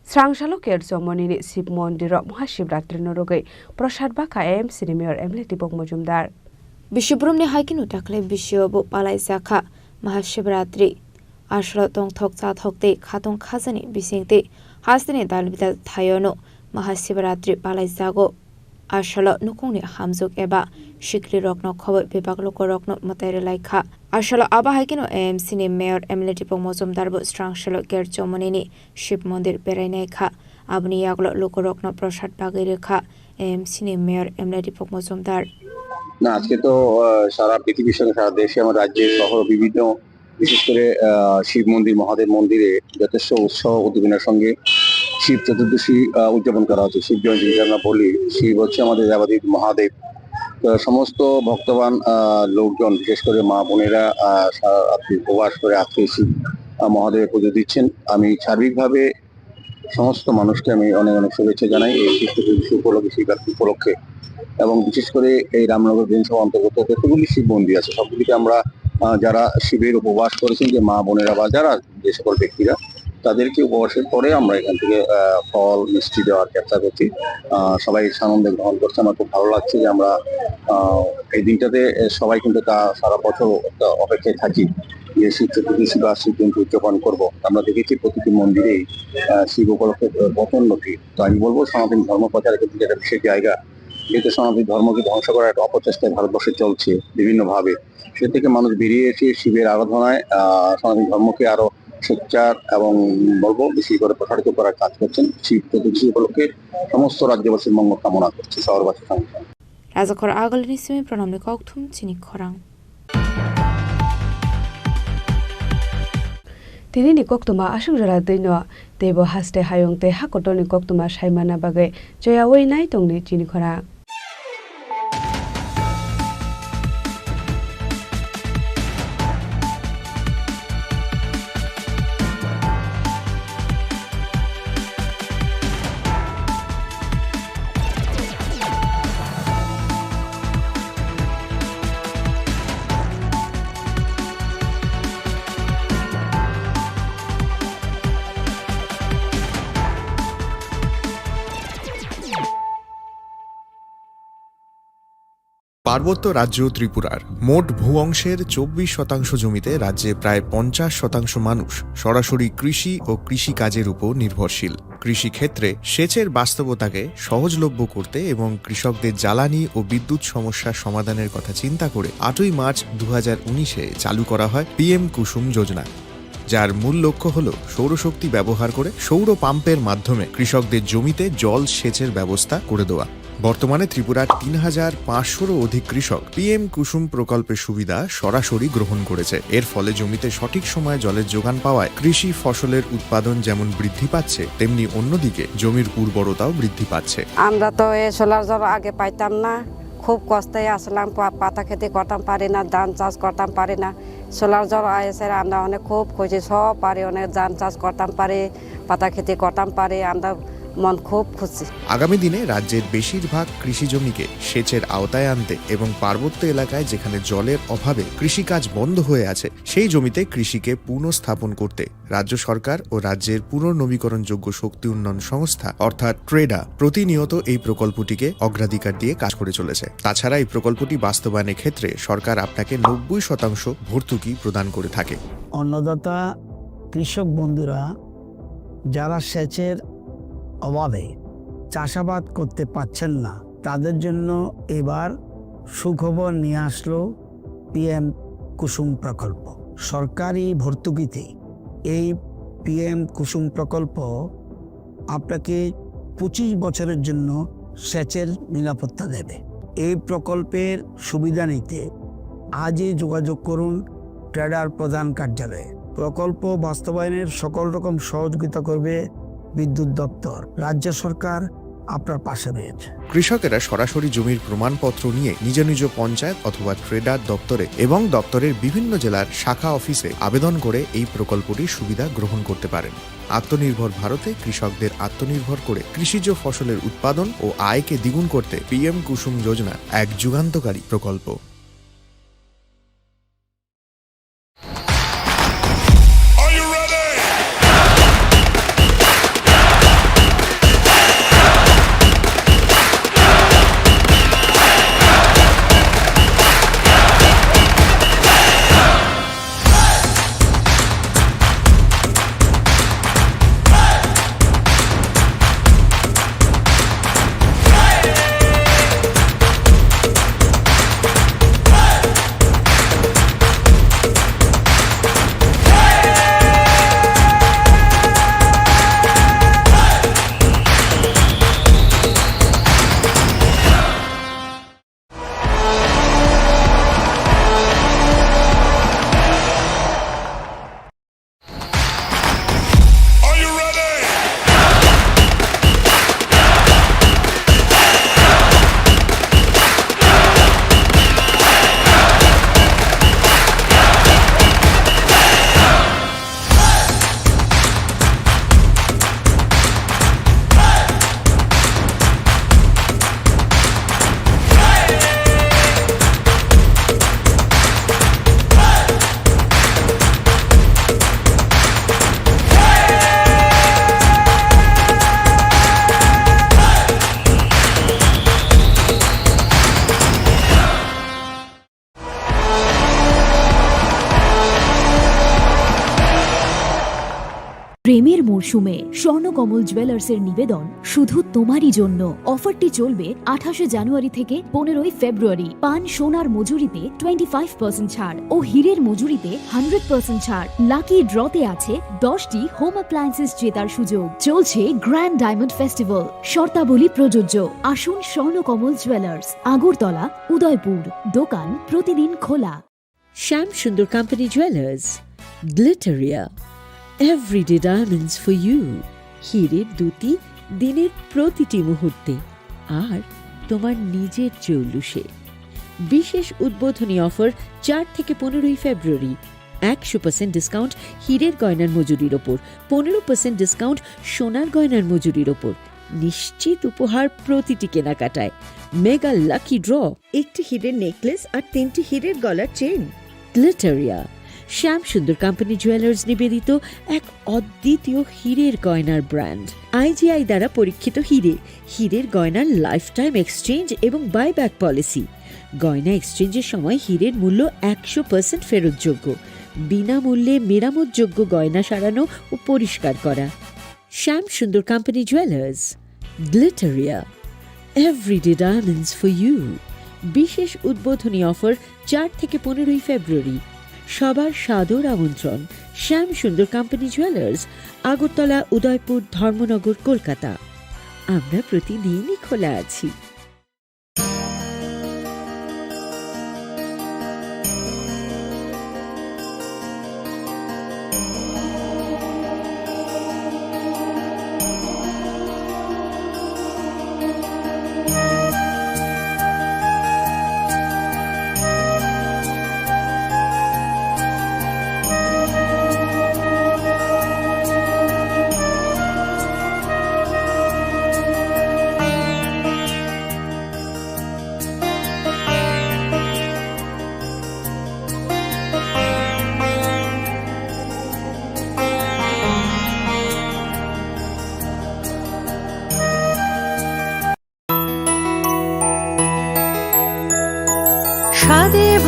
Srangsalo Kerchomoni ni Shiv Mondir o Mahashivratri no rwgwi prasad bakha A M C ni Mayor M L A Deepak Majumdar. Bisibrumni hai kheno dakhli bisio bo palaijakha Mahashivratri. Aswlo tongthok chathok tei khatong khajani bising tei hasteni dalbidal thaiono Mahashivratri palaijago. Aswlo nukhungni hamjwk eba siklirokno khoboi bebak lukurokno mwtai rwlaikha. Aswlo abo hai kheno A M C ni Mayor M L A Deepak Majumdar bo Srangsalo Kerchomoni ni Shiv Mondir berainaikha. Aboni yagulo lukurokno prasad bagwi rwkha A M C ni Mayor M L A Deepak Majumdar. না, আজকে তো, আহ, সারা পৃথিবীর সঙ্গে সারা দেশে, আমার রাজ্যে, শহর, বিভিন্ন, বিশেষ করে, আহ, শিব মন্দির, মহাদেব মন্দিরে যথেষ্ট উৎসাহ উদ্দীপনার সঙ্গে শিব চতুর্দশী, আহ, উদযাপন করা হচ্ছে। শিব জয়ন্তী যেটা আমরা বলি, শিব হচ্ছে আমাদের দেবাদিদেব মহাদেব। তো সমস্ত ভক্তবান, আহ, লোকজন, বিশেষ করে মা বোনেরা, আহ, সারা রাত্রি উপবাস করে আজকে শিব, আহ, মহাদেবের পুজো দিচ্ছেন। আমি সার্বিকভাবে সমস্ত মানুষকে আমি অনেক অনেক শুভেচ্ছা জানাই এই শিব চতুর্দশী উপলক্ষে, শিবরাত্রি উপলক্ষে। এবং বিশেষ করে এই রামনগর বিধানসভা অন্তর্গত যতগুলি শিব মন্দির আছে, সবগুলিতে আমরা, আহ, যারা শিবের উপবাস করেছেন, যে মা বোনেরা বা যারা, যে সকল ব্যক্তিরা, তাদেরকে উপবাসের পরে আমরা এখান থেকে, আহ, ফল মিষ্টি দেওয়ার চেষ্টা করছি। আহ, সবাই সানন্দে গ্রহণ করছে, আমার খুব ভালো লাগছে যে আমরা, আহ, এই দিনটাতে, এ, সবাই কিন্তু তা সারা বছর অপেক্ষায় থাকি যে শিব চতুর্দশী বা শিব জয়ন্তী উদযাপন করব। আমরা দেখেছি প্রতিটি মন্দিরেই, আহ, শিব উপলক্ষে প্রচণ্ড ভিড়। তো আমি বলবো সনাতন ধর্ম প্রচারের ক্ষেত্রে একটা বিশেষ জায়গা, যেহেতু সনাতন ধর্মকে ধ্বংস করার একটা অপচেষ্টা ভারতবর্ষে চলছে বিভিন্নভাবে। সে থেকে মানুষ বেরিয়ে এসে শিবের আরাধনায়, আহ, সনাতন ধর্মকে আরো সোচ্চার এবং বলবো বেশি করে প্রসারিত করার কাজ করছেন। শিব চতুর্দশী উপলক্ষে সমস্ত রাজ্যবাসীর মঙ্গল কামনা করছি, শহরবাসী সঙ্গে। Rajakhor agulini simi pranamni kokthum chini khorang. Tini ni koktwma aswk jora twi no teibo haste hayung tei hakotor ni koktwma sai manna bagwi choyaui nai tongni chini khorang. পার্বত্য রাজ্য ত্রিপুরার মোট ভূ অংশের চব্বিশ শতাংশ জমিতে রাজ্যে প্রায় পঞ্চাশ শতাংশ মানুষ সরাসরি কৃষি ও কৃষিকাজের উপর নির্ভরশীল। কৃষিক্ষেত্রে সেচের বাস্তবতাকে সহজলভ্য করতে এবং কৃষকদের জ্বালানি ও বিদ্যুৎ সমস্যা সমাধানের কথা চিন্তা করে আটই মার্চ দু হাজার উনিশে চালু করা হয় পিএম কুসুম যোজনা, যার মূল লক্ষ্য হল সৌরশক্তি ব্যবহার করে সৌর পাম্পের মাধ্যমে কৃষকদের জমিতে জল সেচের ব্যবস্থা করে দেওয়া। বর্তমানে ত্রিপুরার তিন হাজার পাঁচশোরও অধিক কৃষক পিএম কুসুম প্রকল্পের সুবিধা সরাসরি গ্রহণ করেছে। এর ফলে জমিতে সঠিক সময়ে জলের যোগান পাওয়ায় কৃষি ফসলের উৎপাদন যেমন বৃদ্ধি পাচ্ছে, তেমনি অন্যদিকে জমির উর্বরতাও বৃদ্ধি পাচ্ছে। আমরা তো এই সোলার জল আগে পাইতাম না, খুব কষ্টে আসলাম, পা-, পাতা খেতে করতাম পারি না, ধান চাষ করতাম পারি না। সোলার জল এসে আমরা অনেক খুব খুশি, সব পারি, অনেক ধান চাষ করতাম পারি, পাতা খেতে করতাম পারি। আমরা মন খুব খুশি। আগামী দিনে রাজ্যের বেশিরভাগ কৃষি জমিকে সেচের আওতায় আনতে এবং পার্বত্য এলাকায় যেখানে জলের অভাবে কৃষিকাজ বন্ধ হয়ে আছে, সেই জমিতে কৃষিকে পুনঃস্থাপন করতে রাজ্য সরকার ও রাজ্যের পুনর্নবীকরণযোগ্য শক্তি উন্নয়ন সংস্থা অর্থাৎ ট্রেডা প্রতিনিয়ত এই প্রকল্পটিকে অগ্রাধিকার দিয়ে কাজ করে চলেছে। তাছাড়া এই প্রকল্পটি বাস্তবায়নের ক্ষেত্রে সরকার আপনাকে নব্বই শতাংশ ভর্তুকি প্রদান করে থাকে। অন্নদাতা কৃষক বন্ধুরা যারা সেচের অভাবে চাষাবাদ করতে পারছেন না, তাদের জন্য এবার সুখবর নিয়ে আসলো পিএম কুসুম প্রকল্প। সরকারি ভর্তুকিতে এই পিএম কুসুম প্রকল্প আপনাকে পঁচিশ বছরের জন্য সেচের নিরাপত্তা দেবে। এই প্রকল্পের সুবিধা নিতে আজই যোগাযোগ করুন ট্রেডার প্রধান কার্যালয়ে। প্রকল্প বাস্তবায়নের সকল রকম সহযোগিতা করবে বিদ্যুৎ দপ্তর। রাজ্য সরকার আপনার পাশে রয়েছে। কৃষকেরা সরাসরি জমির প্রমাণপত্র নিয়ে নিজ নিজ পঞ্চায়েত অথবা ট্রেডার দপ্তরে এবং দপ্তরের বিভিন্ন জেলার শাখা অফিসে আবেদন করে এই প্রকল্পটির সুবিধা গ্রহণ করতে পারেন। আত্মনির্ভর ভারতে কৃষকদের আত্মনির্ভর করে কৃষিজ ফসলের উৎপাদন ও আয়কে দ্বিগুণ করতে পিএম কুসুম যোজনা এক যুগান্তকারী প্রকল্প। প্রেমের মরশুমে স্বর্ণকমল জুয়েলার্সের নিবেদন শুধু তোমারই জন্য। অফারটি চলবে আঠাশে জানুয়ারি থেকে পনেরোই ফেব্রুয়ারি। পান সোনার মজুরিতে টোয়েন্টি ফাইভ পার্সেন্ট ছাড় ও হীরের মজুরিতে হান্ড্রেড পার্সেন্ট ছাড়। লাকি ড্রতে আছে দশটি হোম অ্যাপ্লায়েন্সেস জেতার সুযোগ। চলছে গ্র্যান্ড ডায়মন্ড ফেস্টিভ্যাল, শর্তাবলী প্রযোজ্য। আসুন স্বর্ণকমল জুয়েলার্স, আগরতলা, উদয়পুর। দোকান প্রতিদিন খোলা। Shyam Sundar company jewellers, Glitteria, everyday diamonds for you. হীরের দ্যুতি দিনের প্রতিটি মুহূর্তে, আর তোমার নিজের জৌলুসে। বিশেষ উদ্বোধনী অফার চার থেকে পনেরোই ফেব্রুয়ারি। একশো পার্সেন্ট ডিসকাউন্ট হীরের গয়নার মজুরির ওপর, পনেরো পার্সেন্ট ডিসকাউন্ট সোনার গয়নার মজুরির ওপর। নিশ্চিত উপহার প্রতিটি কেনাকাটায়। মেগা লাকি ড্র, একটি হীরের নেকলেস আর তিনটি হীরের গলার চেইন। গ্লিটারিয়া, শ্যাম সুন্দর কোম্পানি জুয়েলার্স নিবেদিত এক অদ্বিতীয় হীরের গয়নার ব্র্যান্ড। আইজিআই দ্বারা পরীক্ষিত হীরে, হীরের গয়নার লাইফ টাইম এক্সচেঞ্জ এবং বাইব্যাক পলিসি। গয়না এক্সচেঞ্জের সময় হীরের মূল্য একশো পার্সেন্ট ফেরতযোগ্য, বিনামূল্যে মেরামতযোগ্য গয়না সারানো ও পরিষ্কার করা। Shyam Sundar company jewellers, Glitteria, everyday diamonds for you. বিশেষ উদ্বোধনী অফার চার থেকে পনেরোই ফেব্রুয়ারি। সবার সাদর আমন্ত্রণ। শ্যাম সুন্দর কোম্পানি জুয়েলার্স, আগরতলা, উদয়পুর, ধর্মনগর, কলকাতা। আমরা প্রতিদিনই খোলা আছি।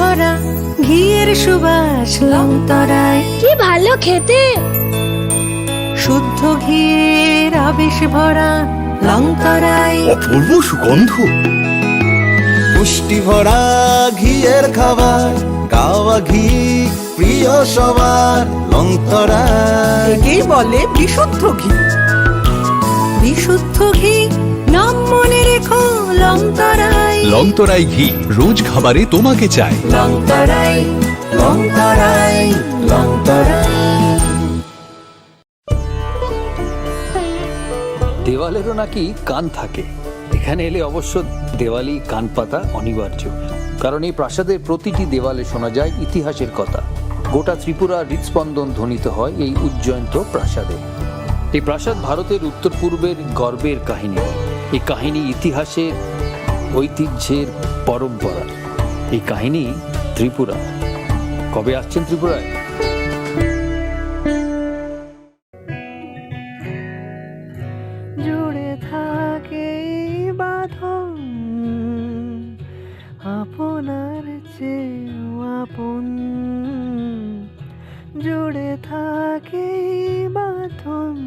ভরা ঘিয়ের সুবাস লংতরাই। কি ভালো খেতে! শুদ্ধ ঘিয়ের আবেশ ভরা লংতরাই। অপূর্ব সুগন্ধ। পুষ্টি ভরা ঘিয়ের খাবার, কাওয়া ঘি প্রিয় সবার, লংতরাই। একেই বলে বিশুদ্ধ ঘি। বিশুদ্ধ ঘি, নাম মনে রেখো, লংতরাই। লংতরাই ঘি, রোজ খাবারে তোমাকে চাই। লংতরাই, লংতরাই, লংতরাই। দেওয়ালেরও নাকি কান থাকে। এখানে এলে অবশ্য দেওয়ালি কান পাতা অনিবার্য, কারণ এই প্রাসাদের প্রতিটি দেওয়ালে শোনা যায় ইতিহাসের কথা। গোটা ত্রিপুরার হৃদস্পন্দন ধ্বনিত হয় এই উজ্জয়ন্ত প্রাসাদে। এই প্রাসাদ ভারতের উত্তর পূর্বের গর্বের কাহিনী। এই কাহিনী ইতিহাসের, ঐতিহ্যের পরম্পরা। এই কাহিনী ত্রিপুরা। কবে আসছেন ত্রিপুরায়? জুড়ে থাকে এই বাঁধন, আপনার চেয়েও আপন। জুড়ে থাকে এই বাঁধন,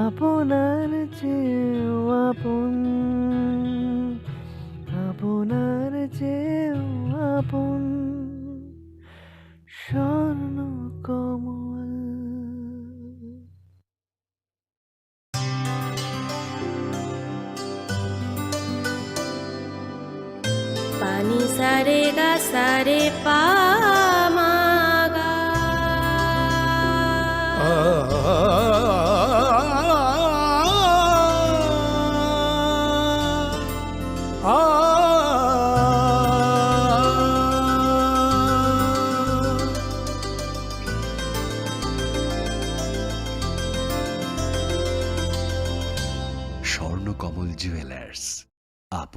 আপনার চেয়েও আপন, আপনার চেয়েও আপন। স্বর্ণ কমল। পানি সারে গা সারে পা মা গা। স্বর্ণকমল জুয়েলার্স, আপন